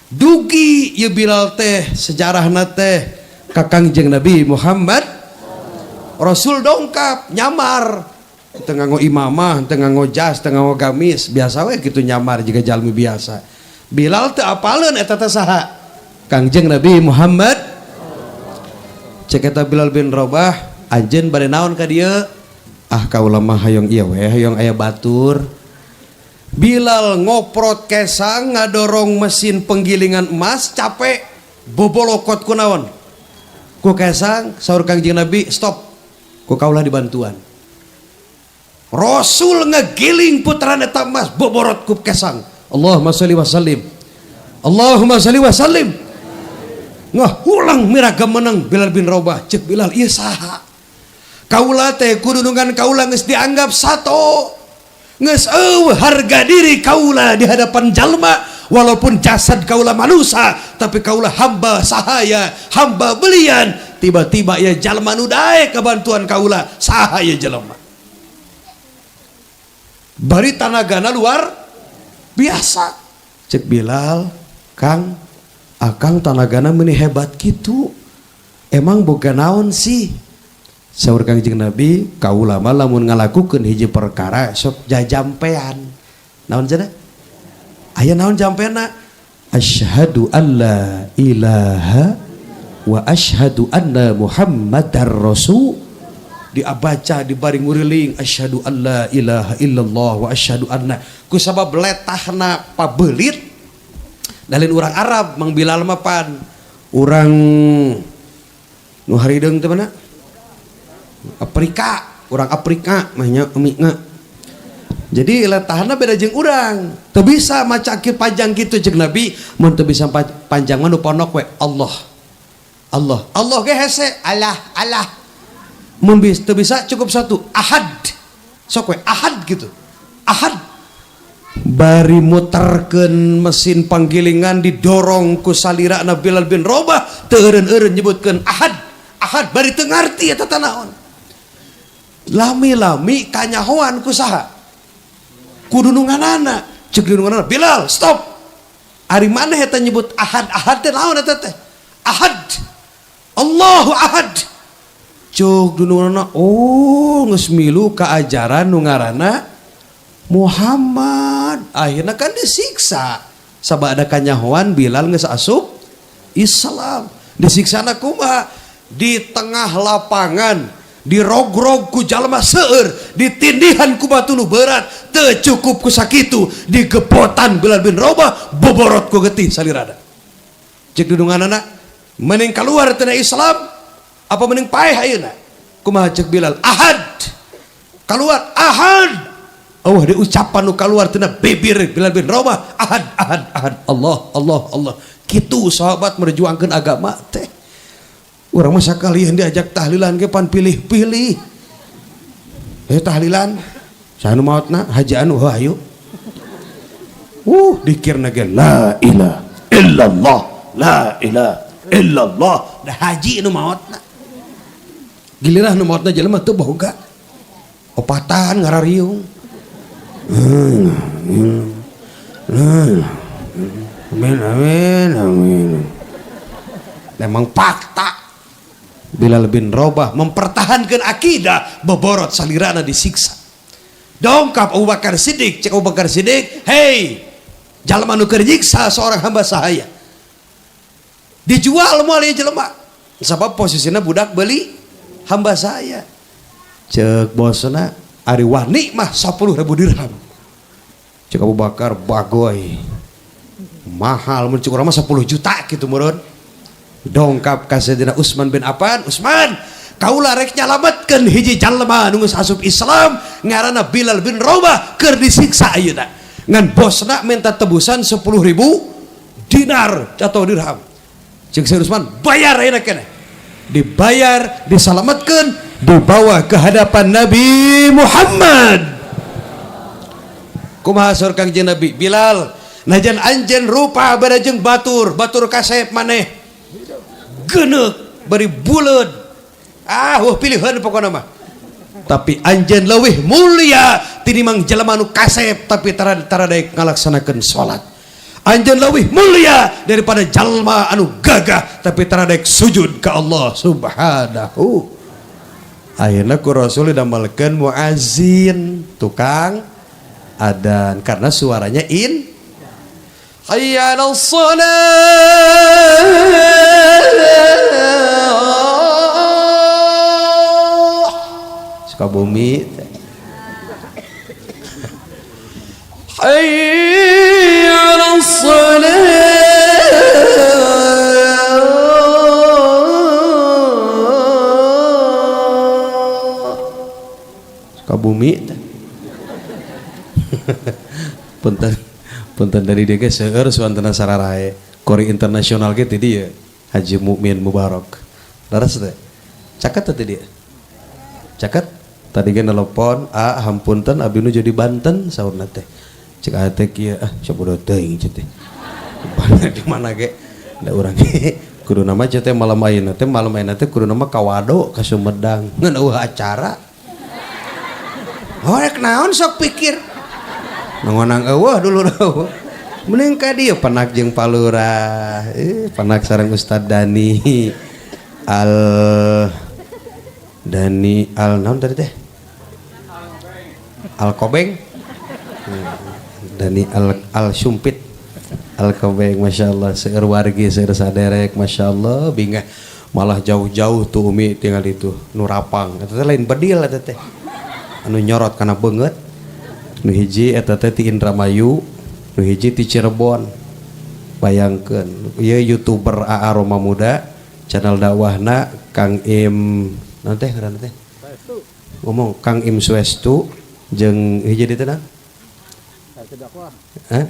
Dugi ieu Bilal teh sejarahna teh ka Kangjeng Nabi Muhammad Rasul dongkap nyamar teu nganggo imamah, teu nganggo jas, teu nganggo gamis, biasa we kitu nyamar jiga jalmi biasa. Bilal teu apaleun eta teh saha? Kangjeng Nabi Muhammad. Cek eta Bilal bin Rabah, anjeun bade naon ka dieu? Ah kaula mah hayang ieu we, hayang aya batur. Bilal ngoprot kesang ngadorong mesin penggilingan emas capek bobolokot kunaon ku kesang saur Kangjeng Nabi stop ku kaulah dibantuan. Rasul ngegiling putaran eta emas boborot ku kesang. Allahumma sholli wa sallim. Allahumma sholli wa sallim. Ngahulang miraga menang Bilal bin Rabah. Cek Bilal ieu saha? Kaula teh kudunungan kaula geus dianggap sato. Geus eueuh harga diri kaula di hadapan jalma walaupun jasad kaula manusia tapi kaula hamba sahaya, hamba belian. Tiba-tiba ya jalma nu daek kabantuan kaula, saha ieu jelema? Bari tanagana luar biasa. Cek Bilal, Kang, akang tanagana meuni hebat kitu. Emang boga naon sih? Saur Kangjeng Nabi, kaula mah lamun ngalakukeun hiji perkara sok jajampean. Naon cenah? Aya naon jampeanna? Asyhadu alla ilaha wa asyhadu anna Muhammadar Rasul. Diabaca dibaring nguriling asyhadu alla ilaha illallah wa asyhadu anna. Ku sabab letahna pabelit dalin urang Arab Mang Bilal mah pan urang nu harideung teh mana? Afrika, urang Afrika mah nya umi-na. Jadi letahna beda jeung urang. Teu bisa maca panjang kitu jeung Nabi, mun teu bisa panjang mah nu pondok we Allah. Allah. Allah ge hese, Allah, Allah. Mun teu bisa cukup satu, ahad. Sok we ahad gitu. Ahad. Bari muterkeun mesin panggilingan didorong ku salirana Bilal bin Rabah teu eureun-eureun nyebutkeun ahad. Ahad bari teu ngarti eta naon. Lami-lami kanyahoan ku saha? Ku dununganana. Cek dununganana, Bilal, stop. Ari maneh eta nyebut ahad, ahad teh naon eta teh? Ahad. Allahu ahad. Cuk dununganana, oh geus milu ka ajaran nu ngaranna Muhammad. Akhirna kan disiksa. Sabada kanyahoan Bilal geus asup Islam. Disiksana kumaha? Di tengah lapangan dirogrog ku jalma seueur, ditindihan ku batu nu berat, teu cukup ku sakitu, digepotan Bilal bin Rabah boborot ku getih salirana. Cek dununganana, mending keluar tina Islam apa mending paeh ayeuna? Kumaha cek Bilal? Ahad. Keluar ahad. Oh, di ucapan nu keluar tina bibir Bilal bin Rabah, ahad, ahad, ahad. Allah, Allah, Allah. Kitu sahabat merjuangkeun agama teh. Urang mah sakalian diajak tahlilan ge pan pilih-pilih. Tahlilan saha nu maotna? Haji anu, heuh ayo. Dikirna ge la ilaha illallah, la ilaha illallah. Da haji nu maotna. Giliran nu maotna jelema teu boga. Opatan ngarariung. Amin, amin, amin. Memang fakta Bilal bin Rabah mempertahankan akidah boborot salirana disiksa. Dongkap Abu Bakar Siddiq, cek Abu Bakar Siddiq, hey, jalma nu keur nyiksa seorang hamba sahaya. Dijual moal ieu jelema. Sabab posisinya budak beli hamba saya. Cek bosna ari wani mah 10.000 dirham. Cek Abu Bakar bagoy. Mahal mun cek urang mah 10 juta kitu meureun. Dongkap ka Sayyidina Utsman bin Affan, Utsman, kaula rek nyalametkeun hiji jalma nu geus asup Islam ngaranna Bilal bin Rabah keur disiksa ayeuna. Ngan bosna minta tebusan 10.000 dinar atau dirham. Cek Sayyidina Utsman, bayar ayeuna keneh. Dibayar, diselamatkan, dibawa ke hadapan Nabi Muhammad. Kumaha saur Kangjeng Nabi? Bilal, najan anjeun rupa beda jeung batur, batur kasep maneh. Geneuk bari buleud. Ah, wah pilihan pokona mah. Tapi anjeun leuwih mulia tinimbang jelema nu kasep tapi tara daek ngalaksanakeun salat. Anjeun leuwih mulia daripada jalma anu gagah tapi tara daek sujud ka Allah Subhanahu. Ayeuna ku Rasul didamelkeun muazin, tukang adan karena suaranya in. Hayya 'alal shalah. Sukabumi. Hayya 'alas shalah. Sukabumi teh. Punten punten dari dia ge seueur suantana sararae. Kori internasional ge ti dieu Haji Mukmin Mubarok. Leres teh. Caket teh dia. Caket tadi ge nelpon, "Ah, hampunten abdi nu jadi Banten," saurna teh. Cek aya teh kieu, ah sabodo teuing cek teh. Di mana ge? Da urang ge kudu nama cek teh malam ayeuna teh kudu nama ka Wado ka Sumedang. Ngan eueuh acara. Horek naon sok pikir. Nongonang eueuh dulu eueuh. Mending ka dieu penak jeung palurah. Penak sareng Ustad Dani Al Dani Al naon tadi teh? Al Kobeng. Dani Al Al Sumpit. Al Kobeng masyaallah seueur wargi seueur saderek masyaallah bingah malah jauh-jauh tuh Umi tinggal itu nu rapang eta teh lain bedil eta teh. Anu nyorot kana beungeut. Nu hiji eta teh ti Indramayu, nu hiji ti Cirebon. Bayangkeun ieu YouTuber AA Roma Muda channel dakwahna Kang Im naon teh ngaranna teh? Ngomong Kang Im Suestu jeung hiji di teh naon? Hah?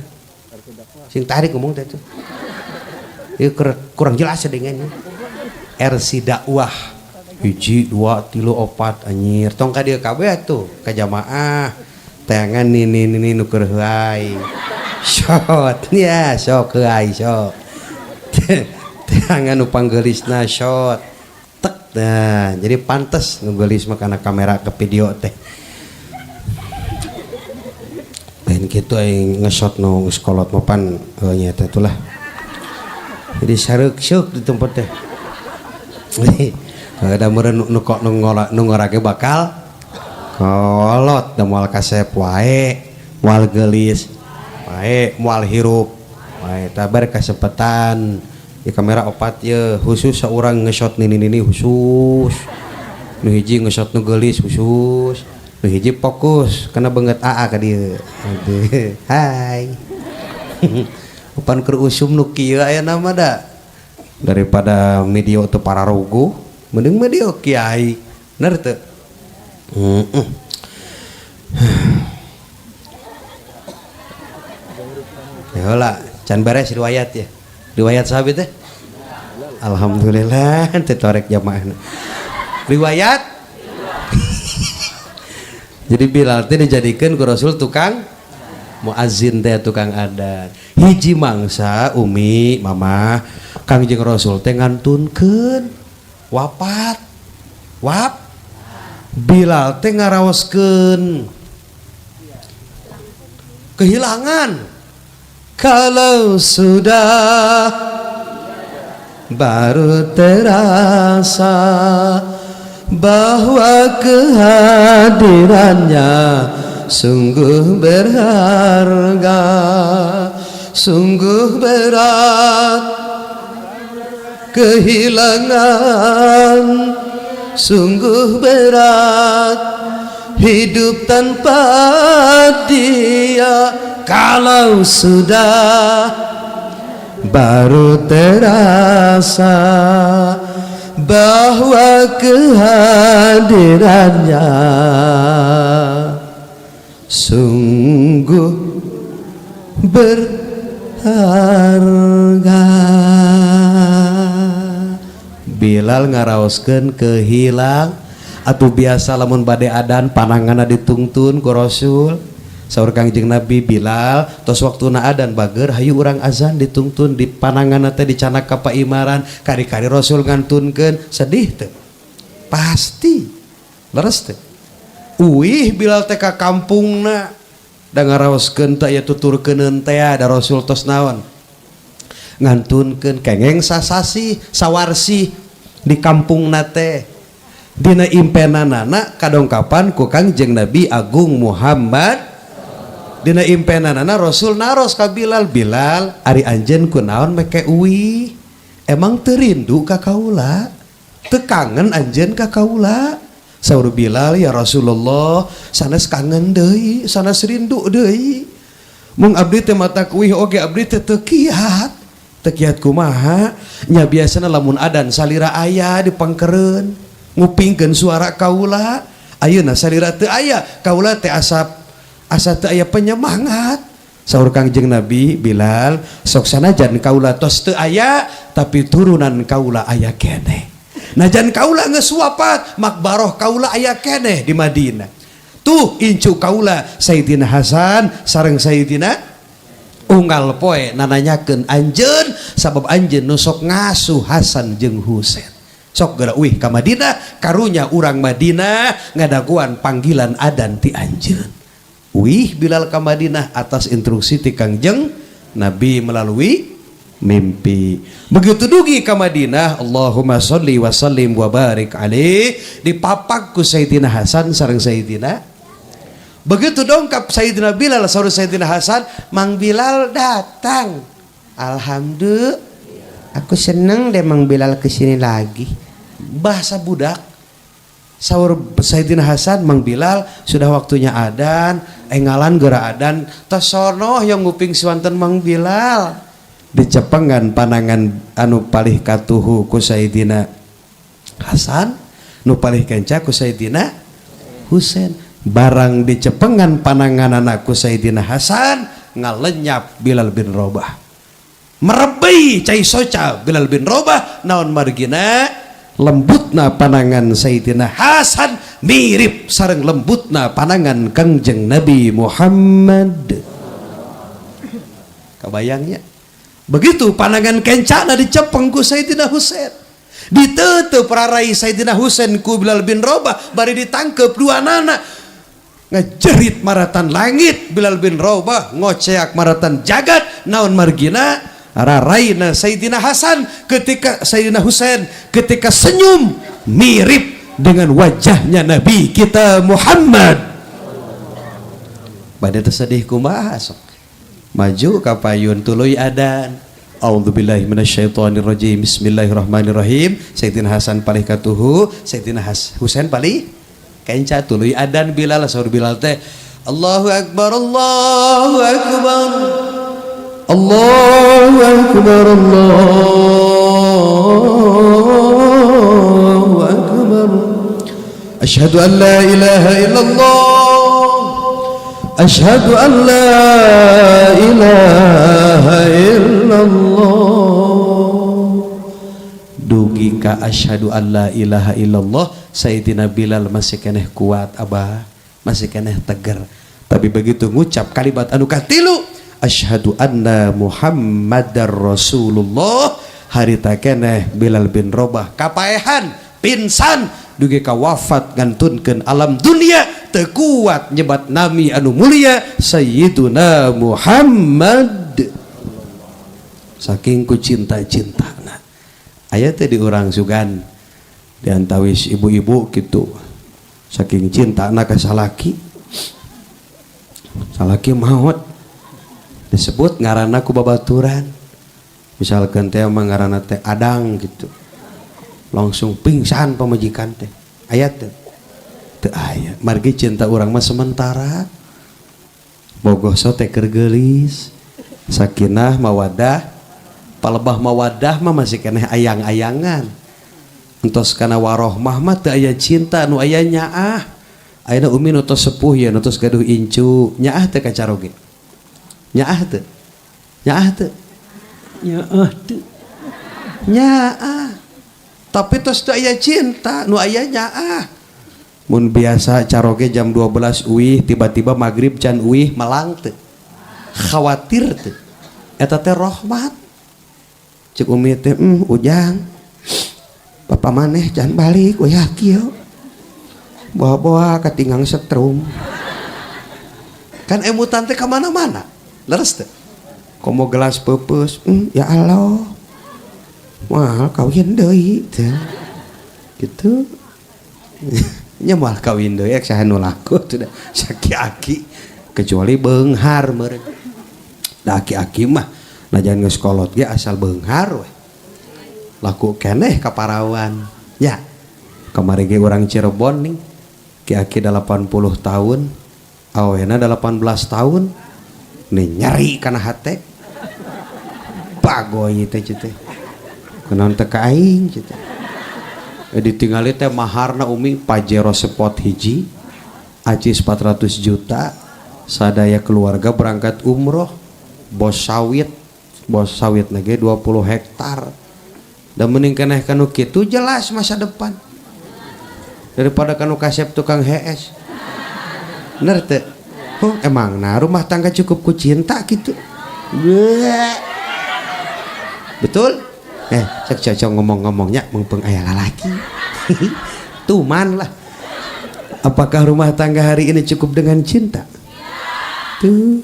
Sing tarik ngomong teh tuh. Ieu kurang jelas ya dengan RC dakwah. Hiji, dua, tilu, opat anjir. Tong ka dieu kabeh atuh ka jamaah. Teangan nini nini nu keur heuay. Shot ya sok heuay sok. Teangan nu panggeulisna shot. Tek nah, jadi pantes nu geulis mah kana kamera ke video teh. Lain kitu aing nge-shot nu geus kolot mah pan heuh nya teh itulah. Jadi sareuk-seuk di tempat teh. Ada meureun nu kok nu ngorake bakal kolot da moal kasep wae, moal geulis wae, moal hirup wae. Tabar kasepetan di kamera opat ye khusus saurang nge-shot nini-nini khusus. Nu hiji nge-shot nu geulis khusus. Nu hiji fokus kana beungeut AA ka dieu. Hai. Pan keur usum nu kieu aya nama da. Daripada media teu pararuguh, mending media kiai. Bener teu? Ya heula, can beres riwayat ya. Riwayat sahabat teh? Alhamdulillah teu torek jamaahna. Riwayat. Jadi Bilal teh dijadikeun ku Rasul tukang muazzin teh tukang adan. Hiji mangsa Umi, Mama, Kangjeng Rasul teh ngantunkeun wapat. Wap Bilal teh ngaraoskeun kehilangan. Kalau sudah baru terasa bahwa kehadirannya sungguh berharga, sungguh berat kehilangan, sungguh berat hidup tanpa dia. Kalau sudah baru terasa bahwa kehadirannya sungguh berharga. Bilal ngaraoskeun kehilang atuh biasa lamun bade adan pananganna ditungtun ku Rasul. Saur Kangjeng Nabi, Bilal tos waktuna adan bager hayu urang azan ditungtun di pananganna teh dicanak ka paimaran kari-kari Rasul ngantunkeun sedih teu? Pasti. Leres teu? Uih Bilal teh ka kampungna da ngaraoskeun teh aya tuturkeuneun teh da Rasul tos naon? Ngantunkeun kengeng sasasi sawarsi di kampungna teh. Dina impenanana kadongkapan ku Kangjeng Nabi Agung Muhammad. Dina impenanana Rasul naros ka Bilal, Bilal ari anjeun kunaon meke uih? Emang teu rindu ka kaula? Teu kangen anjeun ka kaula? Saur Bilal, ya Rasulullah, sanes kangen deui, sanes rindu deui. Mung abdi teh mata kuih oge abdi teh teu kiat. Teu kiat kumaha? Nya biasana lamun adan salira aya di pangkereun, ngupingkeun suara kaula. Ayeuna salira teu aya, kaula teh asa asa teu aya penyemangat. Saur Kangjeng Nabi, Bilal, sok sanajan kaula tos teu aya, tapi turunan kaula aya keneh. Najan kaula geus wafat, makbaroh kaula aya keneh di Madinah. Tuh incu kaula Sayyidina Hasan sareng Sayyidina unggal poe nananyakeun anjeun sabab anjeun nu sok ngasuh Hasan jeung Husain. Sok geura uih ka Madinah, karunya urang Madinah ngadaguan panggilan adan ti anjeun. Uih Bilal ka Madinah atas instruksi ti Kangjeng Nabi melalui mimpi. Begitu dugi ka Madinah, Allahumma sholli wa sallim wa barik alaih, dipapak ku Sayyidina Hasan sareng Sayyidina. Begitu dongkap Sayyidina Bilal saur Sayyidina Hasan, Mang Bilal datang. Alhamdulillah. Aku seneng deh Mang Bilal kesini lagi. Bahasa budak. Saur Sayyidina Hasan, Mang Bilal sudah waktunya adan, engalan geura adan, tos sono yang nguping suanten Mang Bilal. Dicepengan panangan anu palih katuhu ku Sayyidina Hasan, nu palih kenca ku Sayyidina Husain. Barang dicepengan panangan ku Sayyidina Hasan, ngalenyap Bilal bin Rabah. Merebei cai soca Bilal bin Rabah, naon margina? Lembutna panangan Sayyidina Hasan mirip sareng lembutna panangan Kangjeng Nabi Muhammad. Kabayangnya? Begitu panangan kencana dicepeng ku Sayyidina Husain. Diteuteup rarai Sayyidina Husain ku Bilal bin Rabah bari ditangkep dua nana. Ngejerit maratan langit Bilal bin Rabah ngoceak maratan jagat naon margina? Raraina Sayyidina Hasan ketika Sayyidina Husain ketika senyum mirip dengan wajahnya Nabi kita Muhammad. Bade teh sedih kumaha sok. Maju ka payun tuluy adan. A'udzubillahi minasyaitonirrajim. Bismillahirrahmanirrahim. Sayyidina Hasan palih katuhu, Sayyidina Husain palih kenca tuluy adan Bilal saur Bilal teh Allahu akbar Allahu akbar. Allahu akbar Allahu akbar. Asyhadu an la ilaha illallah. Asyhadu an la ilaha illallah. Dugi ka asyhadu an la ilaha illallah, Sayyidina Bilal masih keneh kuat abah, masih keneh tegar. Tapi begitu ngucap kalimat anu katilu, asyhadu anna Muhammadar Rasulullah, harita keneh Bilal bin Rabah kapaehan, pingsan dugi ka wafat ngantunkeun alam dunia teu kuat nyebat nami anu mulia Sayyiduna Muhammad. Saking ku cinta-cintana. Aya teh di urang sugan di antawis ibu-ibu gitu. Saking cintana ka salaki. Salaki maot disebut ngaranna ku babaturan. Misalkan teh mah ngaranna teh Adang gitu. Langsung pingsan pamajikan teh. Aya teh? Teu aya. Margi cinta urang mah sementara. Bogoh sote keur geulis. Sakinah mawadah, palebah mawadah mah masih keneh ayang-ayangan. Entos kana warohmah mah teu aya cinta nu aya nyaah. Ayeuna umi nu tos sepuh ya nu tos gaduh incu, nyaah teu ka caroge? Nyaah teu? Nyaah teu? Nyaah teu. Nyaah. Tapi tos teu aya cinta, nu aya nyaah. Mun biasa caroge jam 12 uih, tiba-tiba maghrib can uih melang teu. Khawatir teu. Eta teh rahmat. Cek umi teh, ujang. Papa maneh can balik uyah kieu. Bawa-bawa katinggang setrum. Kan emutan teh ka mana-mana. Leres teh. Komo gelas peupeus, ya Allah. Moal kawin deui teh. Gitu. Nya moal kawin deui ek saha nu laku teh da saki-aki kecuali beunghar meureun. Da aki-aki mah najan geus kolot ge asal beunghar we. Laku keneh ka parawan. Ya. Kamari ge urang Cirebon nih. Ki-aki 80 tahun, awena 18 tahun. Nih nyeri kana hate. Bagoy teh teh. Kunaon teh ka aing teh. Ditinggali teh maharna Umi Pajero Sport hiji, acis 400 juta, sadaya keluarga berangkat umroh, bos sawit nage 20 hektar. Dan mending keneh kanu kitu jelas masa depan. Daripada kanu kasep tukang HS. Bener teh? Oh, emang nah rumah tangga cukup ku cinta gitu. Betul? Cek cocok ngomong-ngomongnya mumpung aya lalaki. Tuman lah. Apakah rumah tangga hari ini cukup dengan cinta? Tuh.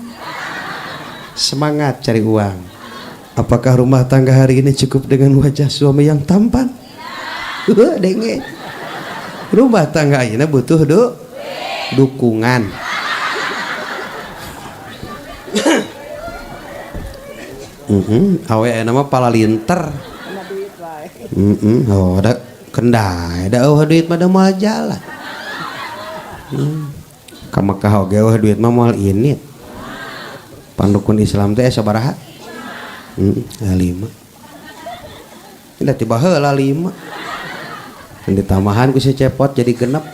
Semangat cari uang. Apakah rumah tangga hari ini cukup dengan wajah suami yang tampan? Denge. Rumah tangga ini butuh dukungan. Awe nama palalinter. Oh, ada kendai, ada eueuh duit mah da moal jalan. Ka Mekah oge eueuh duit mah moal init. Pandukun Islam teh sabaraha? 5. Ini tiba heula 5. Dan ditambahan ku si Cepot jadi genep.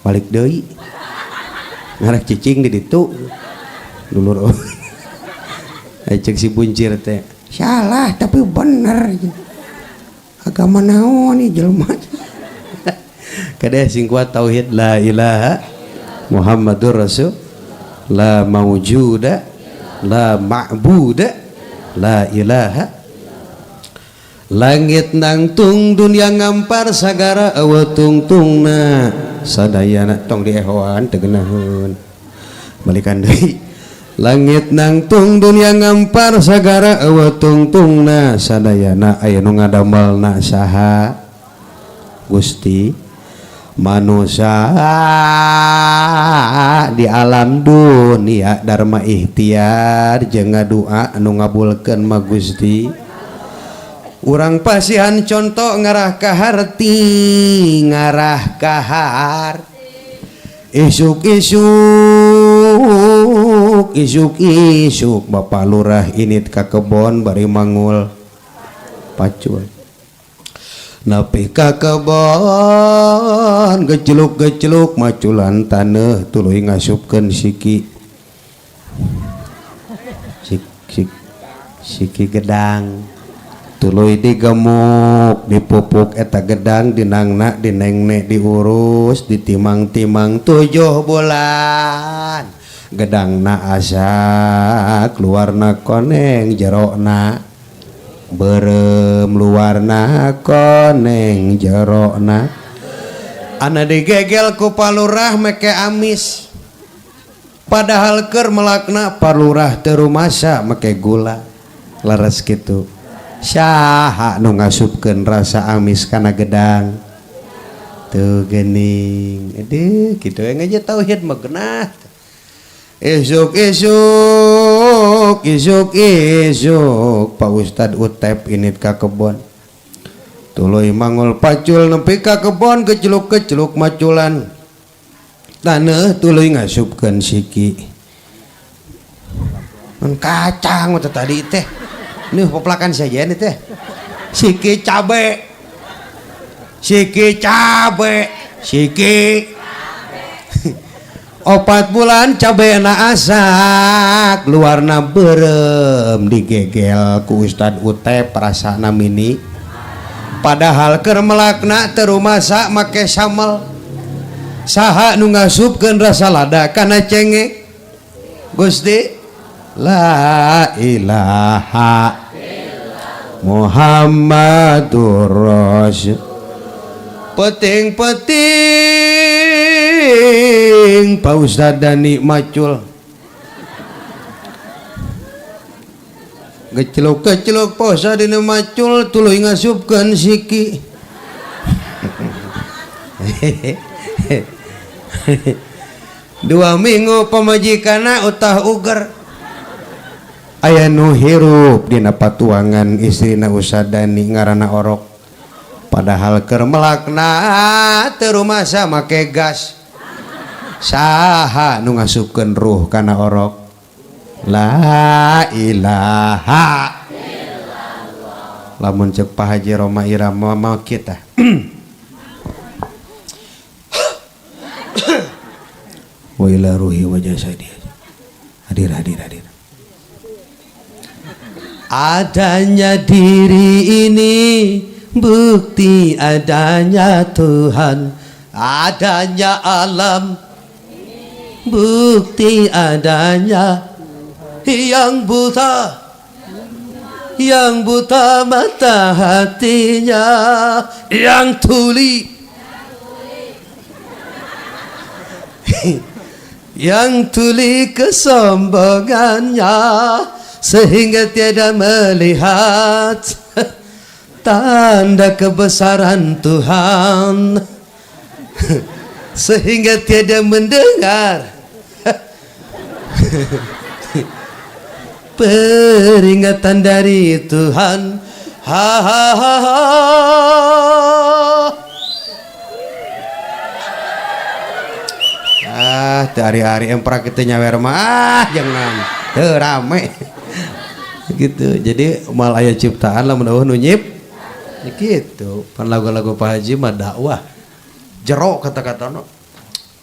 Balik deui. Ngarek cicing di ditu. Dulur. Cek si buncir teh. Salah tapi bener. Agama naon nih jelema. Kade sing kuat tauhid la ilaha Muhammadur Rasul la maujuda la ma'buda la ilaha. Langit nangtung dunia ngampar sagara eueuh tungtungna sadayana tong diehoan teu geunaheun. Balikan deui. Langit nangtung dunia ngampar sagara eueuh tungtungna sadayana aya nu ngadamelna saha Gusti. Manusia di alam dunia dharma ikhtiar jeung ngadua anu ngabulkeun mah Gusti. Urang pasihan contoh ngarah ka harti, ngarah ka harti. Isuk-isuk, isuk-isuk Bapak Lurah init ka kebon bari mangul pacul. Nepi ka kebon geceluk-geceluk maculan taneuh tuluy ngasupkeun siki. Sik sik siki gedang. Tuluy digemuk, dipupuk eta gedang dinangna dinengne diurus, ditimang-timang 7 bulan. Gedangna asak, luarna koneng, jerokna berem, luarna koneng, jerokna. Ana digegel ku palurah meke amis. Padahal keur melakna palurah teu rumasa make gula. Leres kitu. Saha nu ngasupkeun rasa amis kana gedang tuh geuning. Aduh kitu we ngaji tauhid mah geunah. Isuk-isuk, isuk-isuk Pak Ustad Utep init ka kebon. Tuluy mangul pacul nepi ka kebon keceluk-keceluk maculan taneuh tuluy ngasupkeun siki. Mun kacang teh tadi teh. Nih peplakan saja nih teh. Siki cabe. Siki cabe. Siki. 4 bulan cabe na asak, luarna berem digegel ku Ustad Utep rasana mini. Padahal keur melakna teu rumasa make samel. Saha nu ngasupkeun rasa lada kana cengek? Gusti la ilaha Muhammadur Rasul. Peting-peting Pak Ustad Dani macul. Geceluk-geceluk Pak Ustad Dani macul tuluy ngasupkeun siki. 2 minggu pamajikanna utah uger. Aya nu hirup dina patuangan istrina Ustad Dani ngaranna orok. Padahal keur melakna teu rumasa make gas. Saha nu ngasupkeun ruh kana orok? La ilaha illallah. Lamun ceuk Pak Haji Rhoma Irama mah kita. Wa ila ruhi wa jasadi. Hadir hadir hadir. Adanya diri ini bukti adanya Tuhan, adanya alam bukti adanya yang buta, yang buta mata hatinya, yang tuli, yang tuli kesombongannya sehingga tiada melihat tanda kebesaran Tuhan, sehingga tiada mendengar peringatan dari Tuhan. Ha ha ha ha. Ah, hari-hari emprak kita nyawer mah jangan teu rame. Gitu. Jadi mal aya ciptaan lamun eueuh nu nyip gitu. Pan lagu-lagu Pak Haji mah dakwah. Jero kata-katana.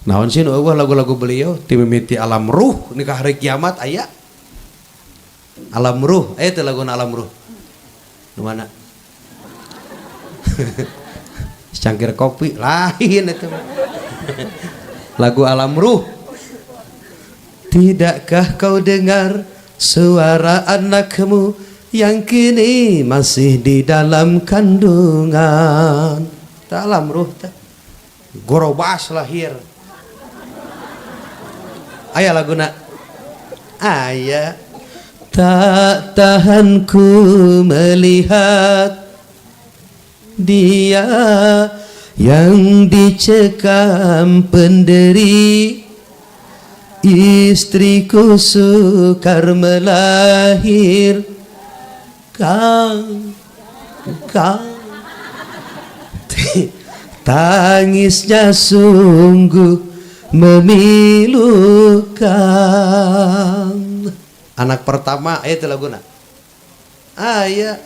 Naon sih nu eueuh lagu-lagu beliau ti mimiti alam ruh nikah hari kiamat aya. Alam ruh, aya teh laguna alam ruh. Nu mana? Secangkir kopi lain eta mah. Lagu alam ruh. Tidakkah kau dengar suara anakmu yang kini masih di dalam kandungan? Alam ruh teh. Gorobas lahir. Aya laguna. Aya. Tak tahan ku melihat dia yang dicekam penderi, istriku sukar melahirkan. Tangisnya sungguh memilukan. Anak pertama aya teh laguna. Aya.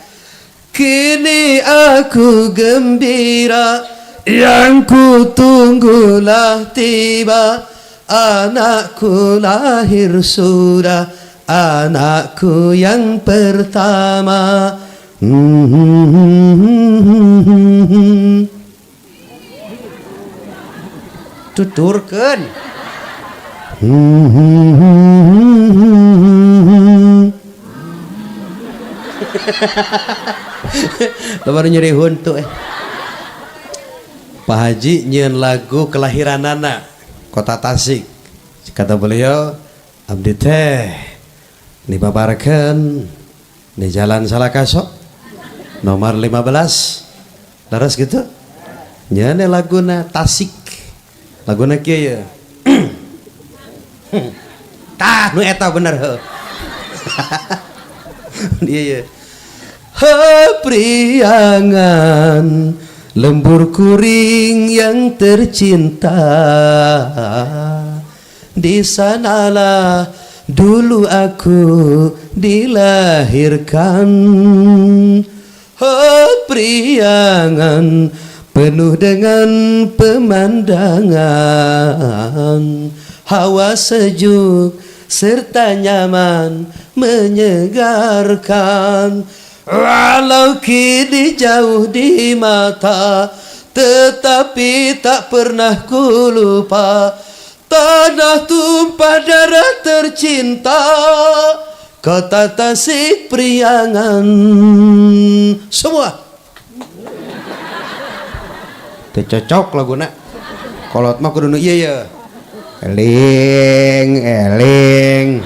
Kini aku gembira, yang ku tunggulah tiba, anakku lahir sudah, anakku yang pertama. Tuturkeun. Baru nyeri huntu Pak Haji nyieun lagu kelahiranana Kota Tasik. Kata beliau, abdi teh dibabarkeun di Jalan Salakaso nomor 15. Leres gitu? Nyieun laguna Tasik. Laguna kieu ye. Tah nu eta bener heuh. Ieu ye. Priangan lembur kuring yang tercinta, di sanalah dulu aku dilahirkan. Priangan penuh dengan pemandangan, hawa sejuk serta nyaman menyegarkan. Walau kini jauh di mata, tetapi tak pernah ku lupa tanah tumpah darah tercinta, kota Tasik Priangan. Semua teu cocok laguna. Kolot mah kudu nu ieu ye. Eling eling.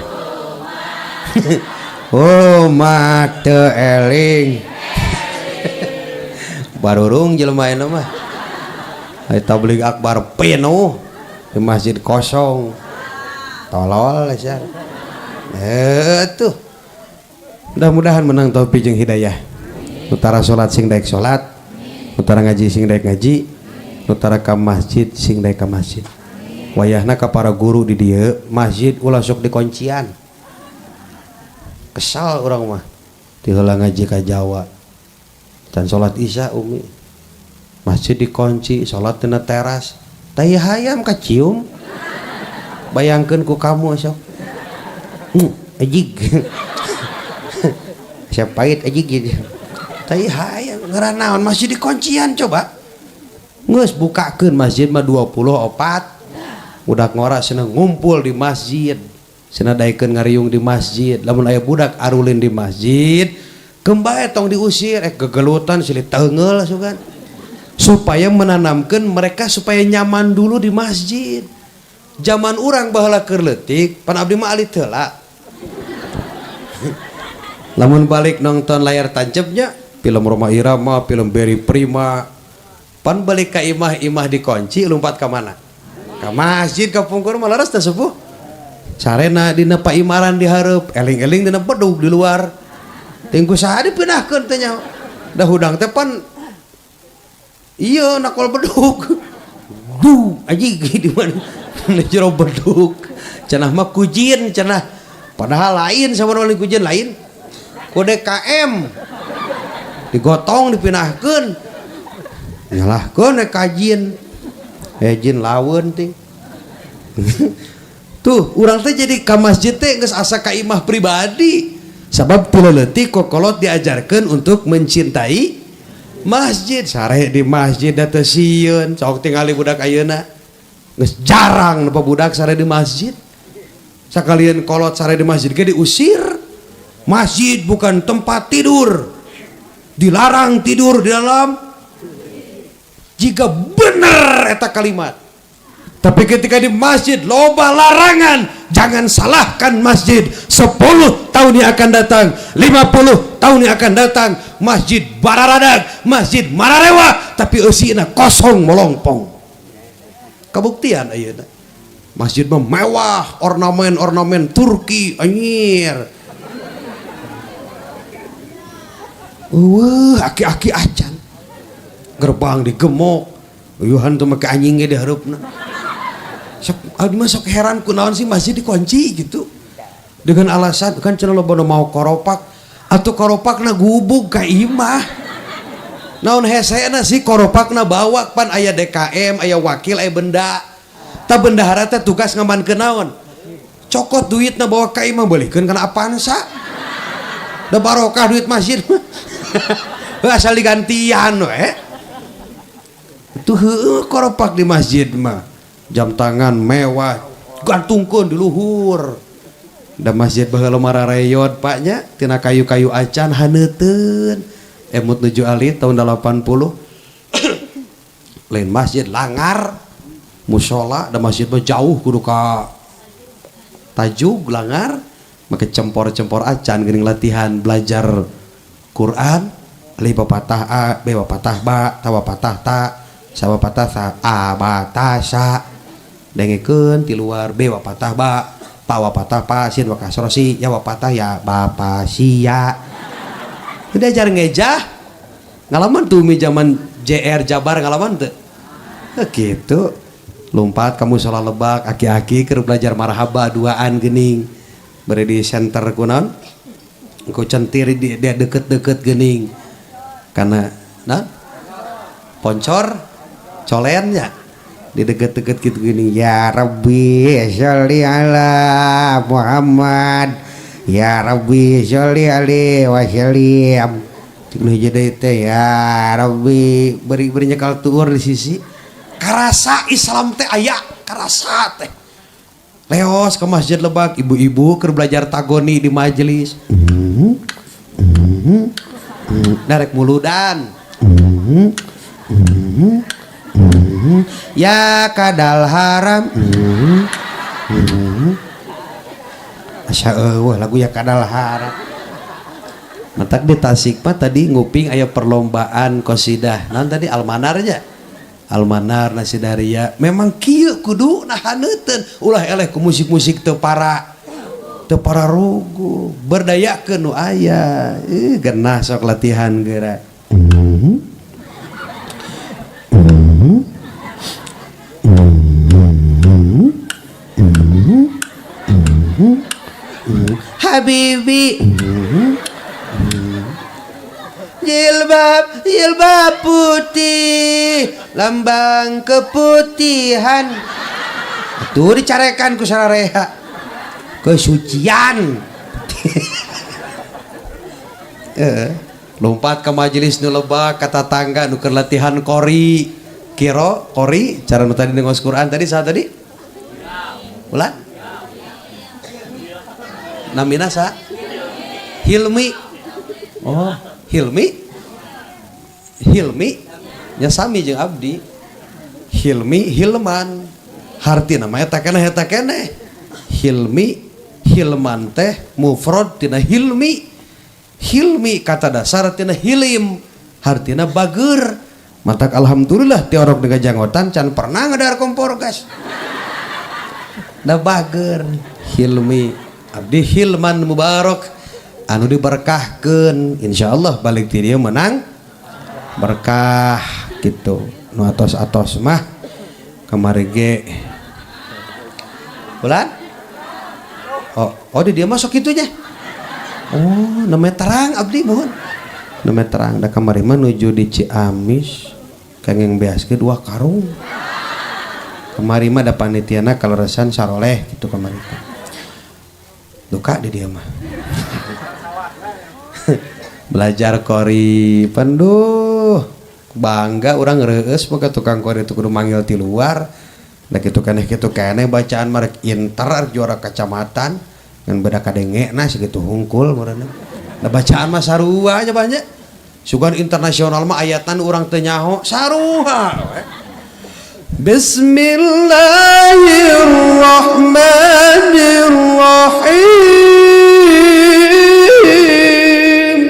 Oh mate eling. Barurung jelema ayeuna mah. Aya tabligh akbar penuh di masjid kosong. Tolol sia. Tuh. Mudah-mudahan menang taufik jeung hidayah. Utara salat sing daek salat, utara ngaji sing daek ngaji, utara ka masjid sing daek ka masjid. Wayahna ka para guru di dieu masjid ulah sok dikuncian. Kesal urang mah. Ti heula ngaji ka Jawa. Can salat Isya umi. Masjid dikunci, salat dina teras. Tai hayam kacium. Bayangkeun ku kamu sok. Ejig. Siap pahit ejig gitu. Tai hayam ngeran naon masjid dikuncian coba. Geus bukakeun masjid mah 24. Budak ngora seneng ngumpul di masjid, cenah daekeun ngariung di masjid. Lamun aya budak arulin di masjid, kembae tong diusir, gegelutan silih teunggeul sugan. Supaya menanamkan mereka supaya nyaman dulu di masjid. Zaman urang baheula keur leutik, pan abdi mah alit heula. Lamun balik nonton layar tancapnya, film Rhoma Irama, film Barry Prima. Pan balik ka imah, imah dikunci, lompat ka mana? Ka masjid kapungkur mah leres teh sepuh. Sarena dina paimaran di hareup, eling-eling dina bedug di luar. Tingku saha dipindahkeun teh nya. Da hudang teh pan iya nakol bedug. Duh, anjing di mana? Di jero bedug. Cenah mah kujin cenah. Padahal lain sabarang kujin lain. Ku DKM digotong dipindahkeun. Nyalahkeun kajin. Jin lawan ting. Tuh, urang teh jadi ka masjid teh geus asa ka imah pribadi. Sabab ti leutik kokolot diajarkeun untuk mencintai masjid. Sare di masjid da teu sieun. Sok tingali budak ayeuna. Geus jarang nepa budak sare di masjid. Sakalian kolot sare di masjid ge diusir. Masjid bukan tempat tidur. Dilarang tidur di dalam. Jika benar eta kalimat. Tapi ketika di masjid loba larangan, jangan salahkan masjid. 10 tahun yang akan datang, 50 tahun yang akan datang, masjid bararadag, masjid mararewa, tapi eusina kosong molongpong. Kabuktian ayeuna. Masjid mah mewah, ornamen-ornamen Turki, anjir. Wah, aki-aki acan. Gerbang digemok, uyuhan tuh make anjing ge di hareupna. Sok abdi mah sok heran kunaon sih masjid dikunci gitu. Dengan alasan kan cenah loba nu mau koropak, atuh koropakna gubug ka imah. Naon hesena sih koropakna bawa pan aya DKM, aya wakil, aya benda. Ta bendahara teh tugas ngamankeun naon? Cokot duitna bawa ka imah beulikeun kana Avanza. Da barokah duit masjid mah. Asal digantian we. Tuh heueuh koropak di masjid mah. Jam tangan mewah gantungkeun di luhur. Da masjid baheula marareyod pak nya tina kayu-kayu acan haneuteun. Emut nuju alit tahun 80. Lain masjid langar musola da masjid mah jauh kudu ka tajug langar make cempor-cempor acan geuning latihan belajar Quran. Alif patah a, b patah ba, ta patah ta, sa patah sa, a ba ta sa. Dengekeun ti luar b patah ba, pa patah pa, sin wa kasroh si, ya wa patah ya, ba pa si ya. Udah ajar ngejah. Ngalaman tuh mi zaman JR Jabar ngalaman teu? Gitu. Lompat kamu salah lebak aki-aki keur belajar marhaba duaan geuning. Bari di center kunaon? Engko centir di dia deket-deket geuning. Karena nah poncor colennya di deket-deket gitu gini. Ya Rabbi sholli ala Muhammad, ya Rabbi sholli alaihi wa sallim. Cik nu hiji deui teh ya Rabbi beri-beri nyekal tuur di sisi. Karasa Islam teh aya, karasa teh. Leos ke masjid Lebak, ibu-ibu keur belajar tagoni di majelis. Darek muludan. Ya kadal haram. Asya eueuh lagu ya kadal haram. Matak di Tasik mah tadi nguping aya perlombaan qasidah. Naon tadi almanarnya? Almanar Nasidaria. Memang kieu kudu nahaneuteun ulah eleh ku musik-musik teu para rugu. Berdayakeun nu aya. Genah sok latihan geura. Habibi. Jilbab, jilbab putih, lambang keputihan. Tuh dicarekan ku sarareha. Kesucian. Lompat ke majelis nu lebak kata tangga nu keur latihan kori. Kiro, kori, cara nu tadi ngaos Quran tadi saha tadi? Ulah? Namina sa? Hilmi. Oh, Hilmi? Hilmi? Nya sami jeung abdi. Hilmi Hilman. Hartina mah eta keneh eta keneh. Hilmi Hilman teh mufrad tina Hilmi. Hilmi kata dasar tina hilim, hartina bager. Matak alhamdulillah ti orok dengan janggotan can pernah ngedar kompor gas. Da bager Hilmi abdi Hilman Mubarok anu diberkahkeun, insyaallah balik ti dieu menang berkah gitu. Nu atos-atos mah kamari ge bulan. Oh, oh di dia masuk itunya. Oh, namanya terang abdi mohon. Namanya terang da kamari mah nuju di Ciamis kenging beaskeun 2 karung. Kamari mah da panitiana kaleresan saroleh gitu kamari teh. Duka di dia mah. Belajar kori panduh bangga urang reueus mah tukang kori itu kudu manggil ti luar. Da kitu keneh bacaan mah rek inter juara kecamatan ngan beda kadengena segitu hungkul meureunna. Da bacaan mah sarua nya banyak. Sugan internasional mah ayatan urang teu nyaho sarua we. Bismillahirrahmanirrahim.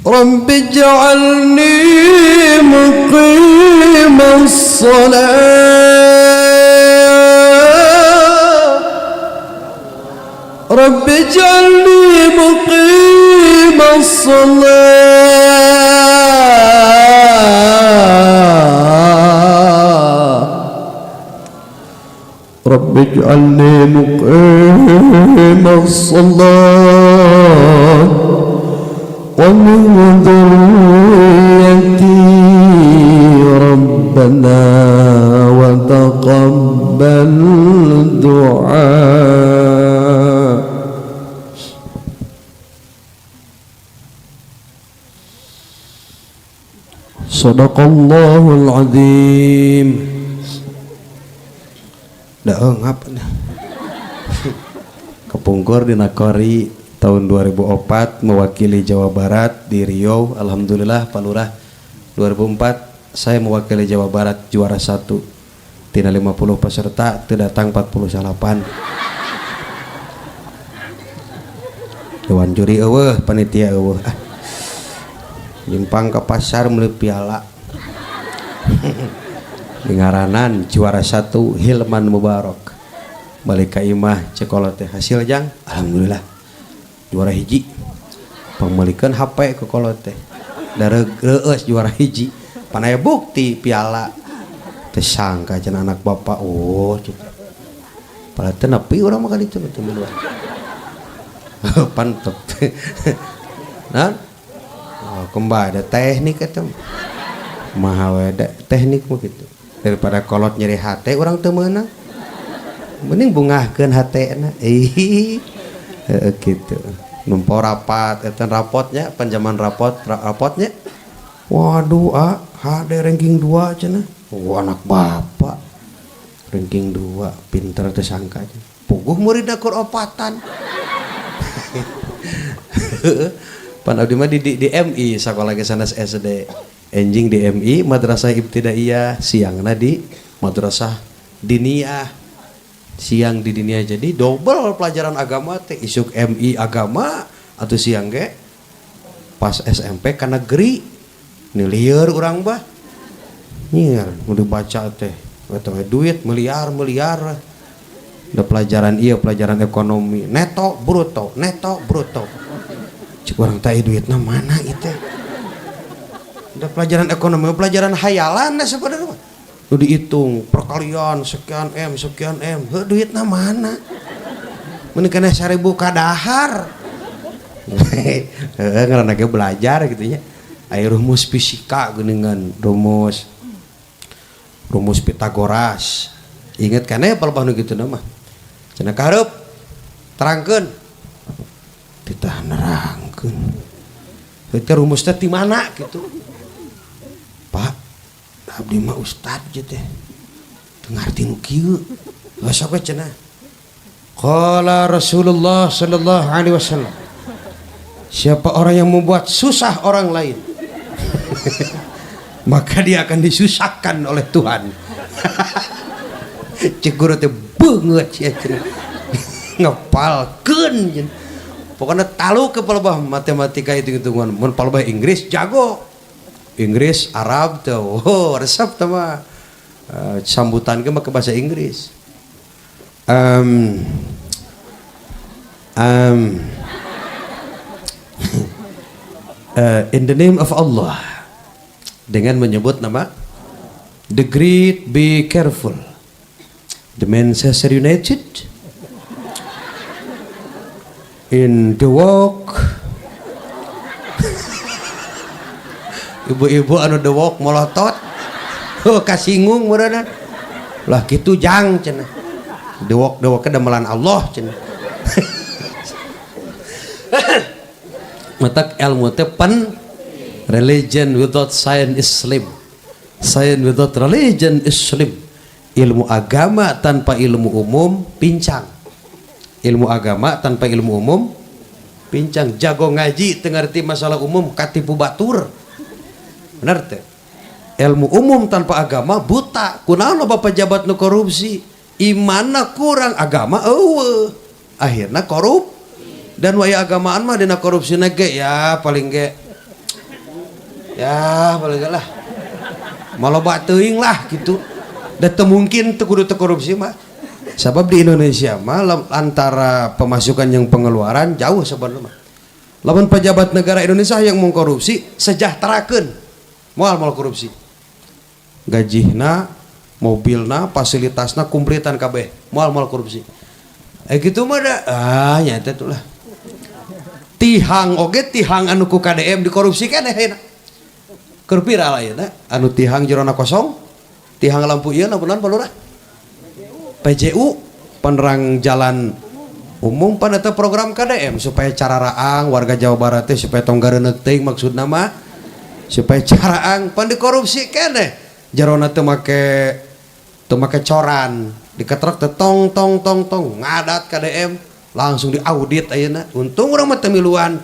Rabbi ij'alni muqimas shalah. Rabbi ij'alni muqimas shalah. Rabbi ij'alni muqimas shalah wa min dhurriyyati rabbana wa taqabbal du'a. Sadaqallahul azim. Da ngap. Kepungkur dina Kori tahun 2004 mewakili Jawa Barat di Riau. Alhamdulillah Pak Lurah, 2004 saya mewakili Jawa Barat juara 1. Tina 50 peserta teu datang 48. Dewan juri eueuh, panitia eueuh. Ah. Nyimpang ke pasar meuli piala. Dingaranan juara 1 Hilman Mubarok. Balik ka imah cekolot teh hasil jang, alhamdulillah juara hiji. Pangmeulikeun HP ke kolot teh. Da reueus juara hiji. Pan aya bukti piala. Teu sangka cenah anak bapak, oh cenah. Padahal teu nepi urang mah ka ditu teu miluan. Pantep. Nah, oh, kembali ada teknik eta mah we da teknik mah kitu. Daripada kolot nyeri hate urang teu meunang. Mending bungahkeun hatena. Ih. Heeh kitu. Nempo rapat eta rapotnya, panjaman rapot, rapotnya. Waduh, ah, HD ranking 2 cenah. Oh, anak bapak. Ranking 2, pinter teu sangka. Puguh muridna keur opatan. Pan abdi mah di MI sakola ge sanes SD. Enjing di MI Madrasah Ibtidaiyah, siangna di Madrasah Diniyah. Siang di diniyah jadi double pelajaran agama teh, isuk MI agama atau siang ge pas SMP ka negeri. Ni lieur urang bah. Nyier nu dibaca teh eta we duit miliar-miliar. Da pelajaran ieu pelajaran ekonomi neto bruto, neto bruto. Cik urang teh duitna mana ieu teh? Da pelajaran ekonomi pelajaran hayalan da sebenarnya mah. Nu dihitung perkalian sekian M, heuh duitna mana? Mun kana 1000 kadahar. Heeh ngaranna ge belajar kitu nya. Aya rumus fisika geuningan, rumus Pitagoras. Ingat kana ya palebah nu kitu mah. Cenah ka hareup terangkeun. Titah nerangkeun. Eta rumus teh ti mana kitu. Pak, abdi mah ustad ieu teh. Teu ngarti nu kieu. Geus we cenah. Qala Rasulullah sallallahu alaihi wasallam. Siapa orang yang membuat susah orang lain, maka dia akan disusahkan oleh Tuhan. Cek guru teh beungeut sia cenah. Ngapalkeun cenah. Pokoknya talu ke palebah matematika hitung-hitungan. Mun palebah Inggris jago. Inggris, Arab teh. Oh, resep teh mah. Sambutan ge make bahasa Inggris. In the name of Allah, dengan menyebut nama the great, be careful, the Manchester United in the walk. Ibu-ibu anu the walk molotot, oh kasinggung meureunna lah kitu jang cenah. The walk damelan Allah cenah. Matak ilmu teh pen religion without science is slim, science without religion is slim. Ilmu agama tanpa ilmu umum pincang, ilmu agama tanpa ilmu umum pincang. Jago ngaji teu ngarti masalah umum katipu batur, bener teh. Ilmu umum tanpa agama buta. Kunaon loba pejabat nu korupsi, imanna kurang, agama eueuh, akhirna korup. Dan waya agamaan mah dina korupsi ge ya paling ge ya paling ge lah maloba teuing lah gitu. Da teu mungkin teu kudu teu korupsi mah. Sabab di Indonesia mah antara pemasukan yang pengeluaran jauh sebenarnya mah. Lamun pejabat negara Indonesia yang mengkorupsi sejahterakeun, moal moal korupsi. Gajihna, mobilna, fasilitasna kumplitan kabeh, moal moal korupsi. Gitu mah da nyata tuh lah. Tihang oge tihang anu ku KDM dikorupsi keneh ayeuna. Keur viral ayeuna anu tihang jerona kosong, tihang lampu ieu naon Pak Lurah? PJU penerang jalan umum pan eta program KDM supaya cara raang warga Jawa Barat teh supaya tong gareuneuk teuing maksudna mah supaya caraang pan dikorupsi keneh. Jerona teu make coran, diketrek teh tong tong tong tong ngadat KDM langsung diaudit ayeuna. Untung urang mah teu miluan.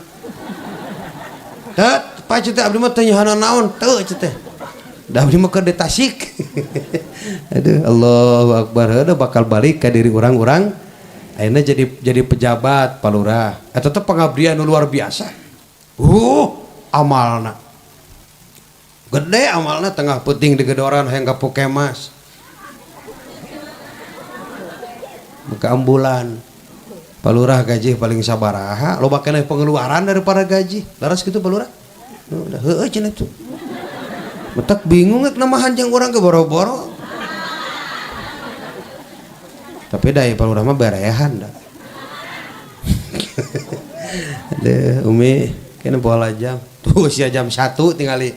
Teu Pak teh abdi mah teu nyahoan naon teu teh. Da abdi mah keur di Tasik. Aduh Allahu Akbar, heueuh bakal balik ka diri urang-urang ayeuna jadi pejabat Pak Lurah. Eta teh pengabdian nu luar biasa. Amalna. Gede amalna tengah peuting di gedoran hayang ka Pukemas. Ke ambulan. Pak Lurah gaji paling sabaraha, loba keneh pengeluaran daripada gaji. Laras kitu Pak Lurah? Udah heueuh cenah tuh. Metak bingung rek namahan jeung urang ke boro-boro. Tapi da Pak Lurah mah berehan da. Aduh, Umi, kena bola jam. Tuh sia jam 1 tingali.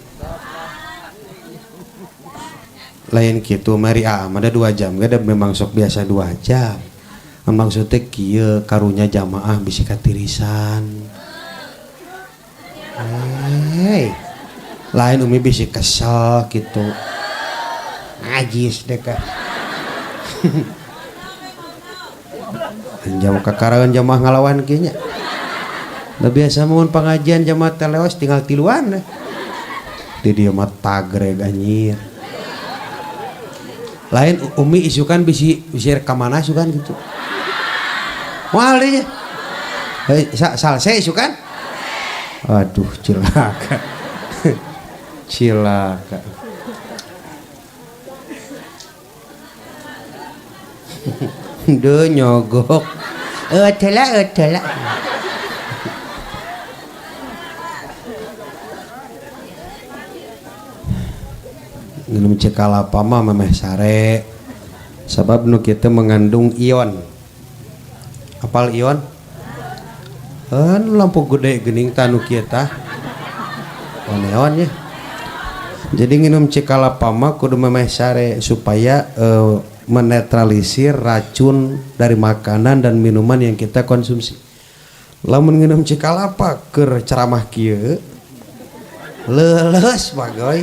Lain kitu mari ada 2 jam ge memang sok biasa 2 jam. Maksudnya kieu karunya jamaah bisi katirisan. Hei, lain Umi bisi kesel gitu. Najis deh kak. Jam kakarangan jamaah ngalawan kieu nya. Da biasa mun pangajian jamaah teh leos tinggal tiluan. Di dieu mah tagreg anjir. Lain Umi isukan bisi ka mana isukan gitu. Moal deui nya. Hei, salse isukan? Aduh, cilaka. Cilaka. Duh nyogok. Adalah. Nginum cekalapa mah memeh sare. Sabab nu kitu mengandung ion. Hapal Ion? Lampu gede geuning tah nu kieu tah. Neon ya. Jadi nginum cikalapa mah kudu memeh sare supaya menetralisir racun dari makanan dan minuman yang kita konsumsi. Lamun nginum cikalapa keur ceramah kieu leuleus bagoy.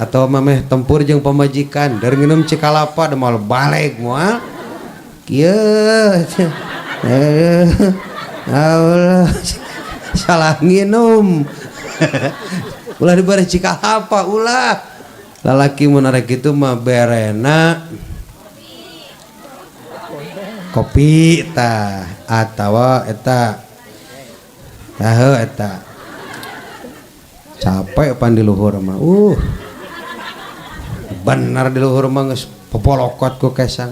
Atau memeh tempur jeung pamajikan dari nginum cikalapa da moal baleg moal kieu. Allah salah nginum. Ulah dibere cikalapa ulah. Lalaki mun arek kitu mah berena kopi tah atawa eta tah heuh eta. Capek pan di luhur mah. Bener di luhur mah geus popolokot ku kesang.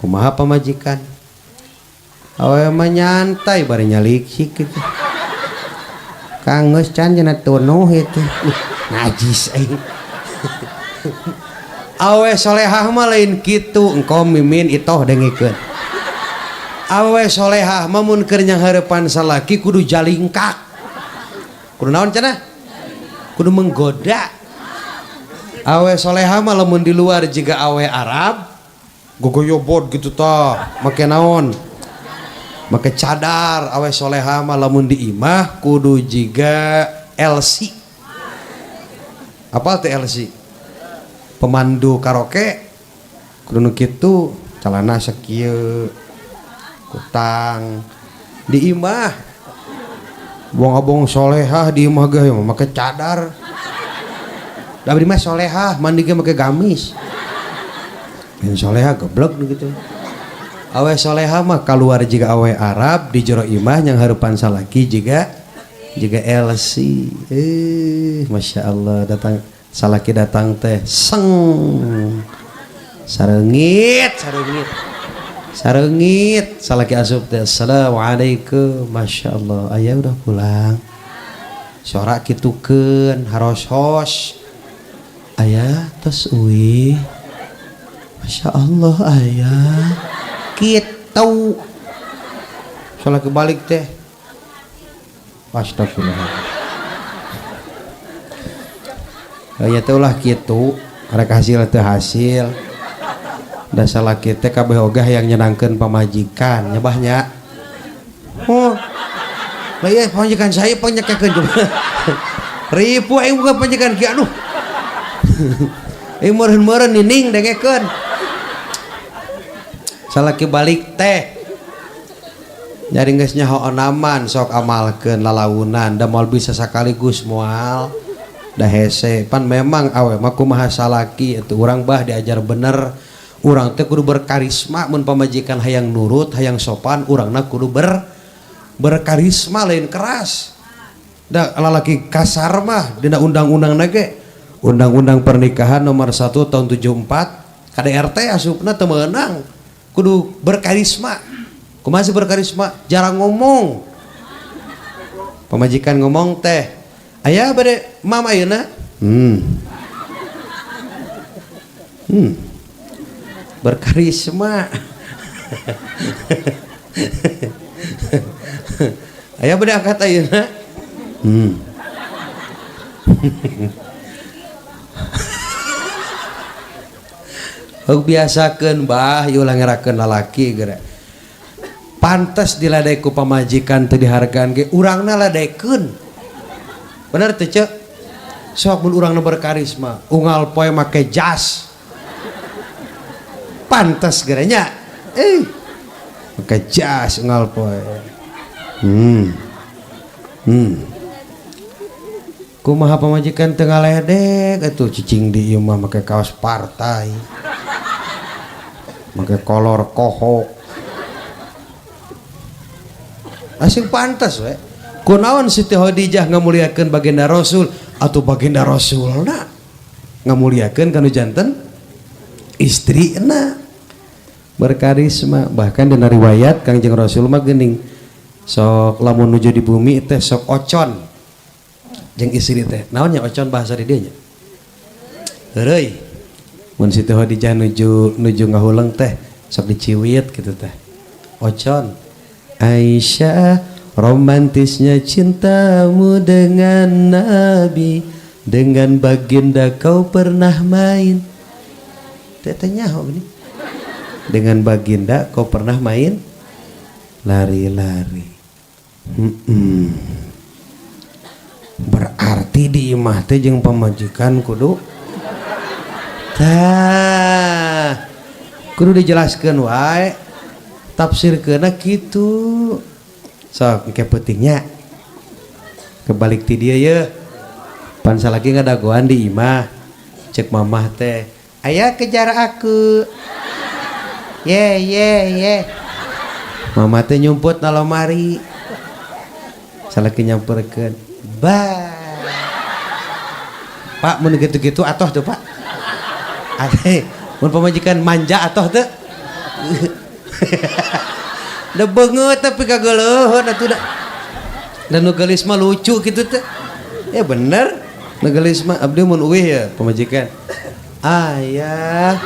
Kumaha pamajikan? Awewe mah nyantai bari nyaliksik kitu. Kang geus can cenah tunuh itu. Najis aing. Awewe solehah mah lain kitu, engko mimin itoh dengekeun. Awewe solehah mah mun keur nyanghareupan salaki kudu jalingkak. Kudu naon cenah? Kudu menggoda. Awe solehah mah lamun di luar jiga awe Arab gogoyobot gitu tah, make naon? Make cadar. Awe solehah mah lamun di imah kudu jiga LC. Apa teh LC? Pemandu karaoke kudu nu kitu, celana sakieu, kutang di imah. Buang-abong solehah di imah ge make cadar. Da abdi mah solehah mandi ge make gamis. Yang solehah goblok gitu. Awe solehah mah keluar jiga awe Arab di jero imah yang hareupan salaki jiga LC. Masya Allah datang salaki datang teh seng sarengit sarengit sarengit salaki asup teh assalamualaikum masya Allah ayah udah pulang. Sorak kitukeun haros-hos ayah tos uih masya Allah ayah kitu. Soalnya kebalik teh astagfirullah. Ya teh ulah kitu rek hasil teh hasil da salaki teh kabeh ogah yang nyenangkeun pamajikan nyebahnya. Oh lah ieu pamajikan saya panyekekeun coba. Ripu aing buka pamajikan kieu aduh. Meureun-meureun nining dengekeun. Salaki balik teh nyari geus nyaho onaman sok amalkeun lalaunan da moal bisa sakaligus moal da hese pan memang awe mah kumaha salaki atuh urang bah diajar bener urang teh kudu berkarisma mun pamajikan hayang nurut hayang sopan urangna kudu berkarisma lain keras da lalaki kasar mah dina undang-undangna ge Undang-Undang Pernikahan nomor 1 tahun 74 KDRT asupna teu meunang kudu berkarisma. Kumaha sih berkarisma? Jarang ngomong. Pamajikan ngomong teh ayah bade mam ayeuna. Berkarisma. Ayah bade angkat ayeuna. Heuh biasakeun bah ieu ulah ngerakeun lalaki geura. Pantes diladek ku pamajikan teu dihargaan ge urangna ladekeun. Bener teu ceu? Sok mun urangna berkarisma, unggal poe make jas. Pantes geura nya. Make jas unggal poe. Kumaha pamajikan teu ngaledek atuh cicing di ieu mah make kaos partai. Make kolor kohok. Asing pantas we. Kunaon Siti Khadijah ngamuliakeun baginda Rasul atau baginda Rasulna ngamuliakeun kanu janten istrina berkarisma. Bahkan dina riwayat Kangjeng Rasul mah geuning sok lamun nuju di bumi teh sok ocon jeung istri teh. Naon nya ocon bahasa di dieu nya? Heureuy. Mun Siti Khadijah nuju ngahuleng teh sok diciwit kitu teh. Ocon. Aisyah, romantisnya cintamu dengan Nabi, dengan baginda kau pernah main. Tetenya ini. Dengan baginda kau pernah main lari-lari. Berarti di imah teh jeung pamajikan kudu tah kudu dijelaskeun wae, tafsirkeunna kitu. Sok engke peutingnya kebalik ti dieu ye. Pan salaki ngadagoan di imah, cek mamah teh, "Ayah kejar aku." Ye ye ye. Mama teh nyumput na lomari. Salaki nyamperkeun. Ba. Pak mun gitu-gitu atoh tuh Pak. Ate, mun pamajikan manja atoh teu. Da beungeut tapi kageuleuheun atuh da. Dan nu geulis mah lucu kitu teh. Ya bener. Nu geulis mah abdi mun uih ya pamajikan. Ayah.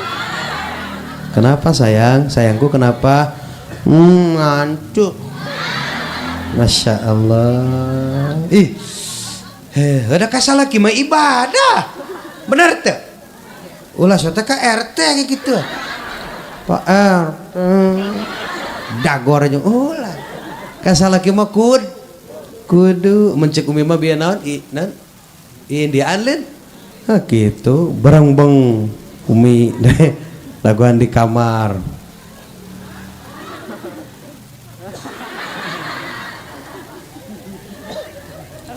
Kenapa sayang? Sayangku kenapa? Ngantuk. Masya Allah. Ih. Ada kasalaki mah ibadah. Bener teh? Ulah sok teh ka RT kayak gitu. Pak RT. Dagor aja ulah. Kasalaki mah kudu mencek umi mah bieu naon? I naon? Indian lain. Hah gitu, berengbeng umi deh laguan di kamar.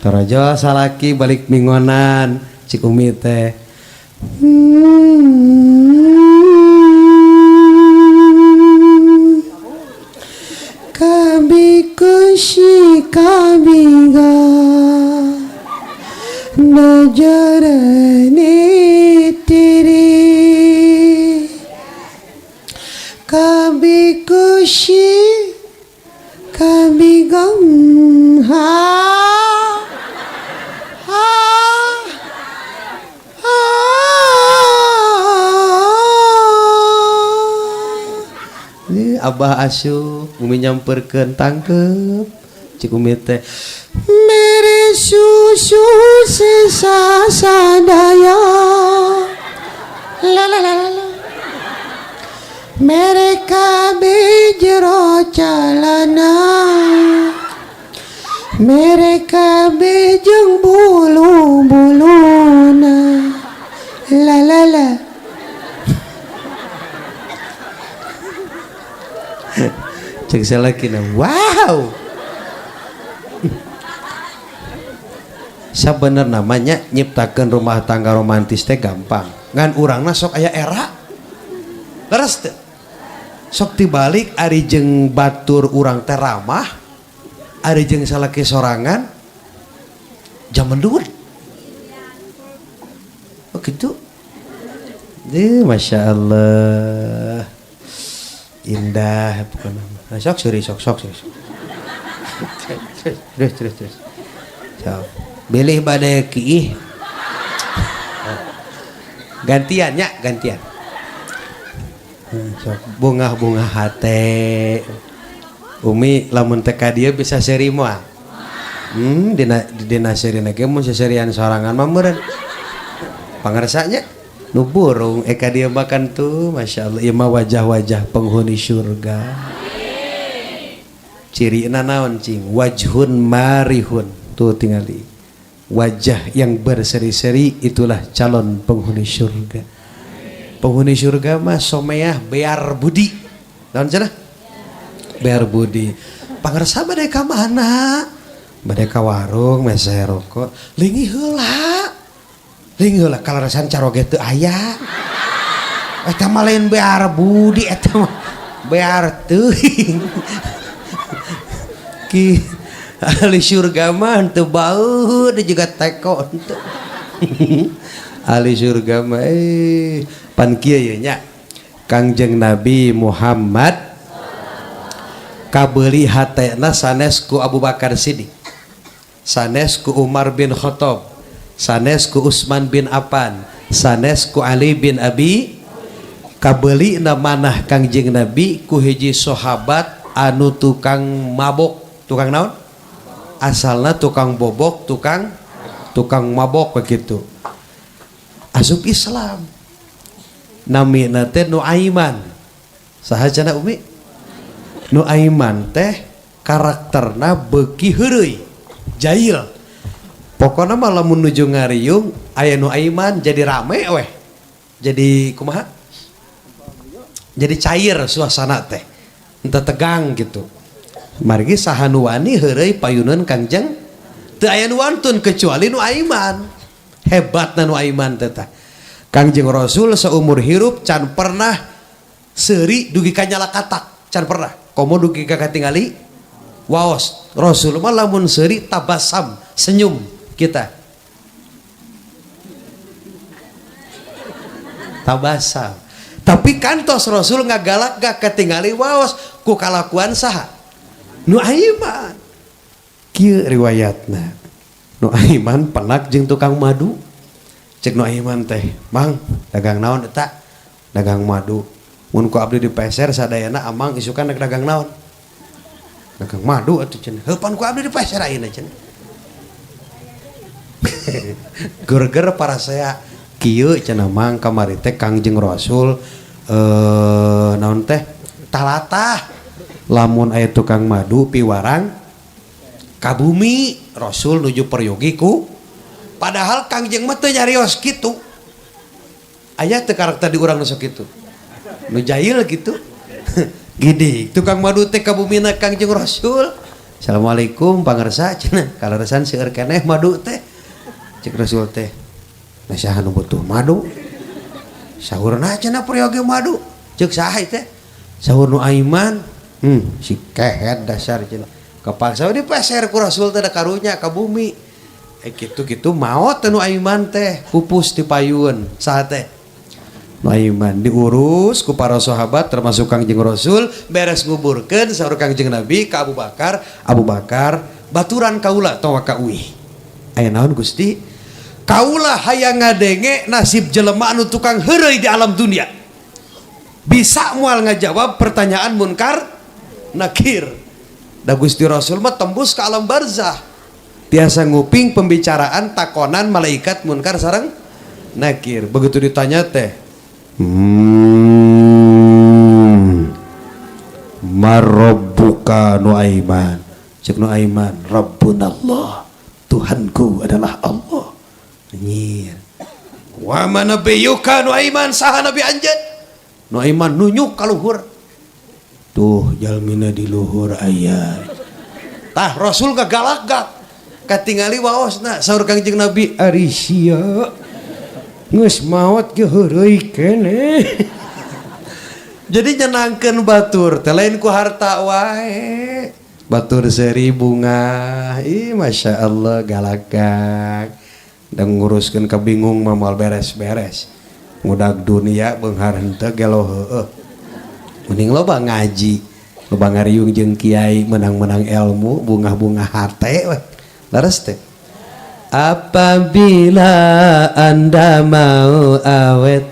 Tarajo salaki balik mingonan cik umi teh. Kabi kushi kabi ga नजर ने तेरे, कभी खुशी कभी गम, हा हा हा। Abah asup umi nyamperkeun tangkep cik umi teh mere susu sesa sadaya la la la la mere kabe jero calana mere kabe jeung bulu buluna la la la. Cek salakina wow. Sabener namanya nyiptakeun rumah tangga romantis teh gampang. Ngan urangna sok aya era. Leres teu? Sok tibalik ari jeung batur urang teh ramah, ari jeung salaki sorangan jaman duit. Oh gitu. Masya Allah. Indah pokoknya. Nah, sok suri sok sok sok. Terus terus terus. Sok. Bilih badai kiih. Gantian ya, gantian. Sok bunga-bunga hate. Umi lamun teh ka dieu bisa seuri moal. Dina seurina ge mun seserian sorangan mah meureun. Pangersa nya nu burung eka dia makan tuh, masya Allah, ieu mah wajah-wajah penghuni surga. Cirina naon cing? Wajhun marihun. Tuh tingali. Wajah yang berseri-seri itulah calon penghuni surga. Penghuni surga mah someah bear budi. Naon cenah? Bear budi. Pangersa bade ka mana? Bade ka warung mese rokok. Linggih heula. Linggih heula kalarasan caroge teu aya. Eta mah lain bear budi eta mah bear teuing. Ki ahli surga mah teu bau juga teko henteu. Ahli surga mah pan kieu ye nya. Kangjeng Nabi Muhammad kabeuli hatena sanes ku Abu Bakar Siddiq, sanes ku Umar bin Khattab, sanes ku Utsman bin Affan, sanes ku Ali bin Abi. Kabeuli na manah Kangjeng Nabi ku hiji sahabat Anu tukang mabok, tukang naon? Asalna tukang bobok, tukang mabok begitu. Asup Islam. Namina teh Nuaiman. Saha cenah Umi? Nuaiman teh karakterna beuki heureuy, jail. Pokona mah lamun nuju ngariung aya Nuaiman jadi rame weh. Jadi kumaha? Jadi cair suasana teh. Henteu tegang gitu. Margi saha nu wani heureuy payuneun Kangjeng? Teu aya nu wantun kecuali Nuaiman. Hebatna Nuaiman teh tah. Kangjeng Rasul seumur hirup can pernah seuri dugi ka nyala katak, can pernah. Komo dugi ka katingali waos. Rasul mah lamun seuri tabasam, senyum kita. Tabasam. Tapi kantos Rasul ngagalak gak katingali waos ku kalakuan saha? Nuaiman. Kieu riwayatna. Nuaiman penak jeung tukang madu. Cek Nuaiman teh, "Mang, dagang naon eta?" "Dagang madu." Mun ku abdi dipeser sadayana amang isukan rek dagang naon? Dagang madu atuh cenah. Heuh pan ku abdi dipeser ayeuna cenah. Gerger parasea kieu cenah mang kamari teh Kangjeng Rasul naon teh talatah lamun aya tukang madu piwarang ka bumi Rasul nuju peryogi ku padahal Kangjeng mah teu nyarios kitu. Aya teu karakter di urang nu sok kitu, nu jahil gitu. Gini tukang madu teh ka bumina Kangjeng Rasul, "Assalamualaikum pangersa cenah, kaleresan seueur keneh madu teh." Cek Rasul teh, "Nah saha nu butuh madu?" Saurna cenah peryogi madu. Cek saha teh? Saur Nuaiman. Si kehed dasar cenah. Kapaksa dipeser ku Rasul teh da karunya ka bumi. Kitu-kitu maot teh Nuaiman teh, pupus di payun. Saha teh? Nuaiman diurus ku para sahabat termasuk Kangjeng Rasul, beres nguburkeun saur Kangjeng Nabi ka Abu Bakar, Abu Bakar baturan kaula tong ka uih. Aya naon Gusti? Kaula hayang ngadenge nasib jelema anu tukang heureuy di alam dunia. Bisa moal ngajawab pertanyaan munkar nakir. Da Gusti Rasul mah tembus ke alam barzah. Tiasa nguping pembicaraan takonan malaikat munkar sareng nakir. Begitu ditanya teh, marabbuka Nuaiman. Cek Nuaiman, Rabbunallah, Tuhanku adalah Allah. Nyir. Wa ma nabiyuka Nuaiman, saha nabi anjeun? Nuaiman nunjuk ka luhur. Tuh jalmina di luhur aya. Tah Rasul gagalak-gak. Katingali waosna saur Kangjeng Nabi, ari sia geus maot ge heureuy keneh. Jadi nyenangkeun batur teh lain ku harta wae. Batur seri bunga, ih masya Allah galakak. Dan nguruskeun kabingung mah moal beres-beres. Ngudag dunia beunghar henteu gelo heueuh. Mending loba ngaji, loba ngariung jeung kiai menang-menang ilmu, bungah-bungah hate weh. Leres teh. Apabila Anda mau awet,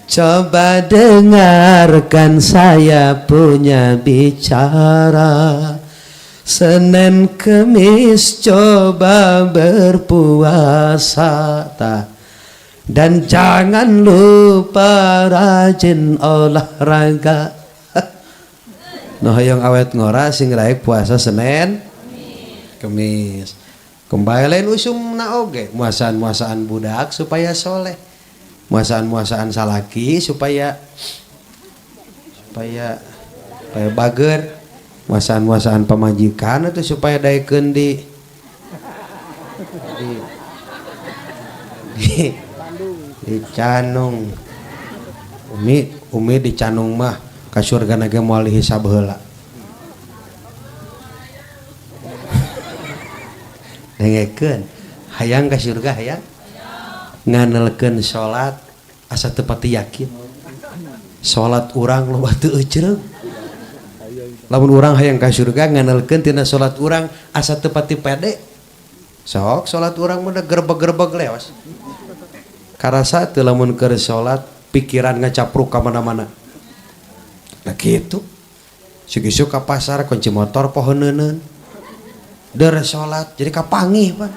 coba dengarkan saya punya bicara. Senin Kemis coba berpuasa tah. Dan jangan lupa rajin olahraga. Nu hoyong awet ngora sing raek puasa Senin Kemis. Kembali lain usumna oge, muasaan-muasaan budak supaya soleh, muasaan-muasaan salaki supaya supaya supaya bager, muasaan-muasaan pamajikan itu supaya daekeun di canung. Umi di canung mah ka surga ge moal dihisab heula. Dengekeun, hayang ka surga hayang nganelkeun salat asa teu pati yakin. Salat urang loba teu euceureuh. Lamun urang hayang ka surga nganelkeun tina salat urang asa teu pati pede. Sok salat urang mah gerbeg-gerbeg leos. Karasa teu lamun keur salat pikiran ngacapruk ka mana-mana. Nah kitu. Isuk-isuk ka pasar kunci motor pohoneuneun. Der salat jadi kapangih pan.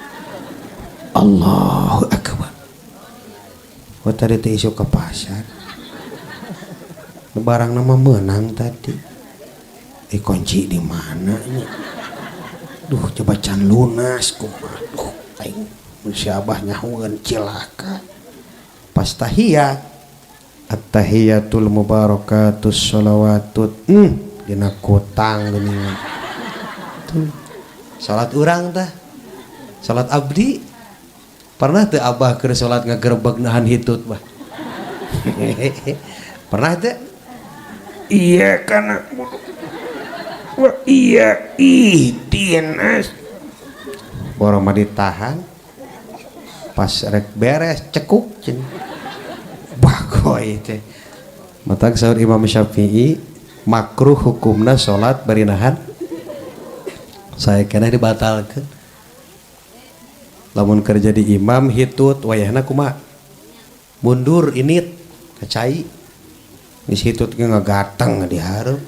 Allahu akbar. Oh tadi teh isuk ka pasar. Barang nama menang tadi. Kunci di mana nya? Duh coba can lunas kumaha. Duh aing mun si abah nyahueun cilaka. Pas tahiyat at-tahiyatul mubarakatus sholawatut dina kutang geuningan. Tuh salat urang tah. Salat abdi pernah teu abah keur salat ngagerebeg nahan hitut bah? Pernah teu? Iya kana wah iya ih dinas. Boro mah ditahan. Pas rek beres cekuk cenah. Bagoy teh. Matak saur Imam Syafi'i makruh hukumna salat bari nahan. Saya kena dibatalkeun. Lamun keur jadi imam hitut wayahna kumaha? Mundur init kacai. Geus hitut ge ngagateng di hareup.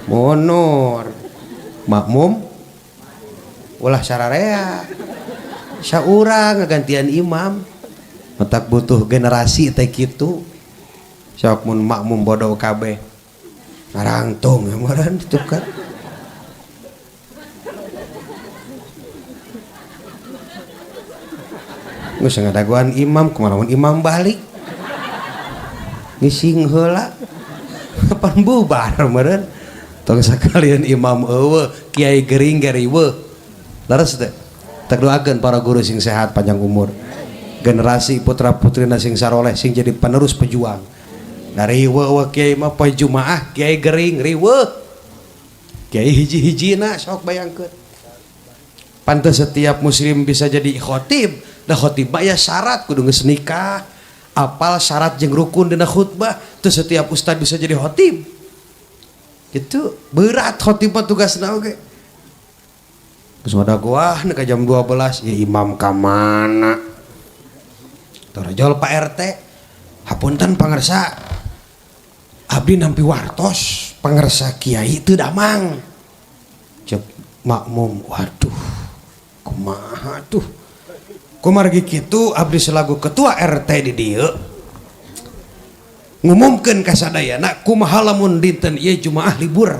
Mundur. Makmum ulah sararea. Saurang ngagantian imam. Matak butuh generasi teh kitu. Sok mun makmum bodoh kabeh. Ngarangtung meureun ditu kan. Geus ngadagoan imam kumaha lamun imam balik. Ngising heula. Pan bubar meureun. Tong sakalian imam eueuh, kiai gering ge riweuh. Leres teh. Tak doakeun para guru sing sehat panjang umur. Generasi putra-putrina sing saroleh sing jadi penerus pejuang. Dari riweuh kiai mah poe Jumaah kiai gering riweuh. Kiai hiji-hijina sok bayangkeun. Pantes setiap muslim bisa jadi khotib. Da khotib mah ya syarat kudu geus nikah, apal syarat jeung rukun dina khutbah, teu setiap ustad bisa jadi khotib. Gitu berat khotib mah tugasna oge. Geus ngadagoah ka jam 12 ya imam ka mana? Torojol Pak RT, hapunten pangersa. Abdi nampi wartos pangersa kiai teu damang. Cek makmum, waduh kumaha tuh. Kumargi kitu abdi selaku ketua RT di dieu ngumumkeun ka sadayana kumaha lamun dinten ieu Jumaah libur.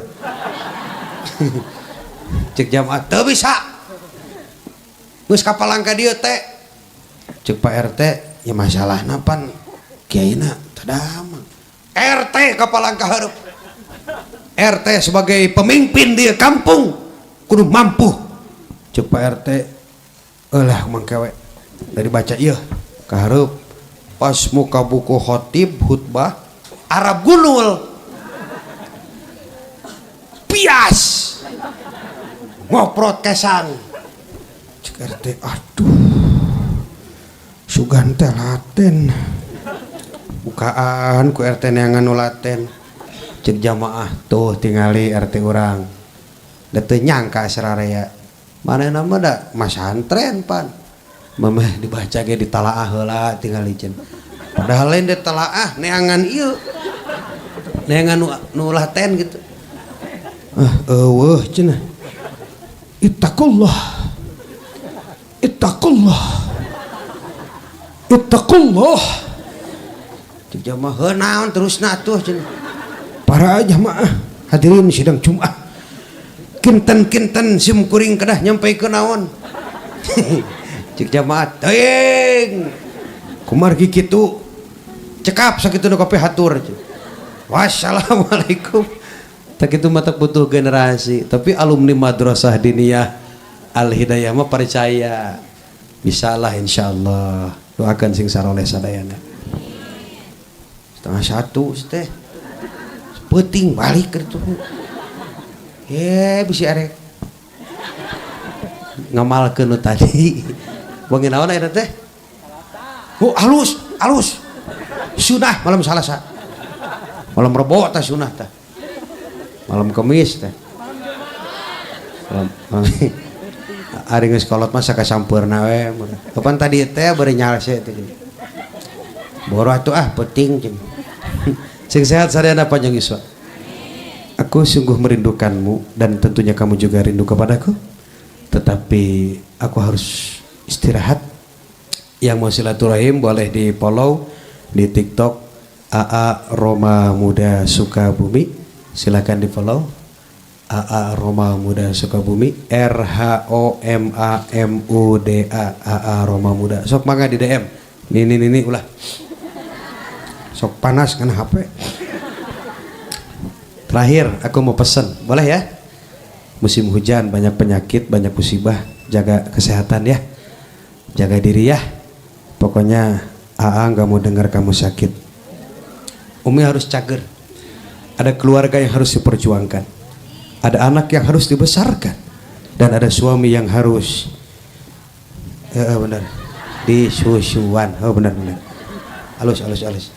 Cek jamaah teu bisa. Geus kapalang ka dieu teh. Cek Pak RT ya masalahna pan kiaina teu damang. RT kapalang ka hareup. RT sebagai pemimpin di kampung kudu mampu. Cek Pak RT eulah mangkewe dari baca ieu ka hareup pas muka buku khotib khutbah Arab gunul pias ngoprot kesang. Cek RT aduh sugan teh laten bukaan ku RT neangan nu laten. Cek jamaah tuh tingali RT urang da teu nyangka sararea manehna mah da masantren pan memeh dibaca ge ditalaah heula tingali cenah. Padahal lain ditalaah neangan ieu neangan nu laten gitu. Ah eueuh cenah. Ittaqullah. Ittaqullah. Ittaqullah. Cek jamaah heuh naon terusna atuh cenah. Para jamaah hadirin sidang Jumat. Kinten-kinten sim kuring kedah nyampaikeun naon. Cek jamaah teuing. Kumargi kitu cekap sakitu nu kopi hatur. Wassalamualaikum. Tak itu mata butuh generasi, tapi alumni madrasah diniyah Al Hidayah mah percaya. Bisalah insyaallah. Doakan sing saroleh sadayana. 12:30 teh. Peuting balik ke ditu. Bisi arek ngamalkeun nu tadi. Wengi naon ayeuna teh? Oh, alus, alus. Sunah malam Salasa. Malam Rebo tah sunah tah. Malam Kemis teh. Malam ari geus kolot mah sakasampeurna we. Kapan tadi teh bari nyalse teh. Boro atuh ah peuting jeung. Sing sehat sadayana panjang yuswa. Aku sungguh merindukanmu dan tentunya kamu juga rindu kepadaku. Tetapi aku harus istirahat. Yang mau silaturahim boleh di follow di TikTok AA Rhoma Muda Sukabumi. Silakan di follow AA Rhoma Muda Sukabumi, RHOMAMUDA, AA Rhoma Muda. Sok mangga di DM. Nini nini ulah. Sok panas kan HP. Terakhir aku mau pesen, boleh ya? Musim hujan banyak penyakit, banyak musibah, jaga kesehatan ya. Jaga diri ya. Pokoknya AA nggak mau dengar kamu sakit. Umi harus cager. Ada keluarga yang harus diperjuangkan. Ada anak yang harus dibesarkan dan ada suami yang harus benar disusuan. Oh, benar benar. Halus halus halus.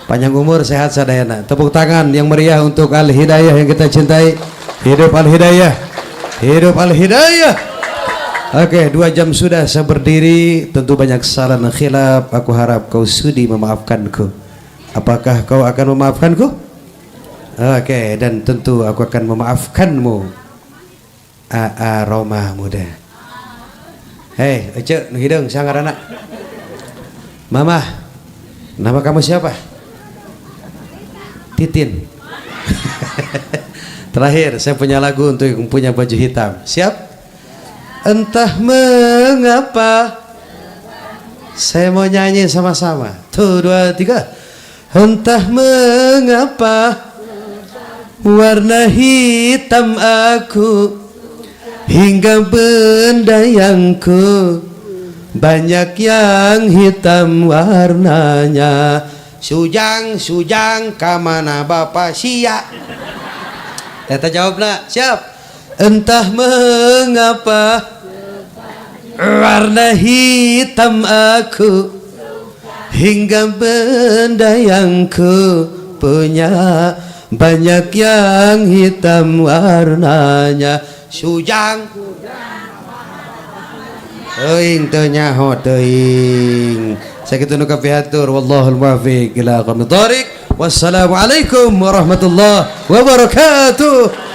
Panjang umur, sehat sadayana. Tepuk tangan yang meriah untuk Al Hidayah yang kita cintai. Hidup Al Hidayah. Hidup Al Hidayah. Oke, 2 jam sudah saya berdiri. Tentu banyak salah dan khilaf. Aku harap kau sudi memaafkanku. Apakah kau akan memaafkanku? Oke, dan tentu aku akan memaafkanmu. AA Rhoma Muda. Hei, Ece, nu hideung sangarana. Mama, nama kamu siapa? Titin. Terakhir, saya punya lagu untuk yang punya baju hitam. Siap? Entah mengapa saya mau nyanyi sama-sama. Tuh, dua, tiga. Entah mengapa warna hitam aku hingga benda yang ku banyak yang hitam warnanya. Sujang, sujang, kamana bapak sia? Teta jawabna, siap. Entah mengapa warna hitam aku hingga benda yang ku punya banyak yang hitam warnanya. Sujang. Teuing teu nyaho teuing. Sakitu nu kapihatur, wallahul muwaffiq ila aqwamit thoriq. Wassalamualaikum warahmatullahi wabarakatuh.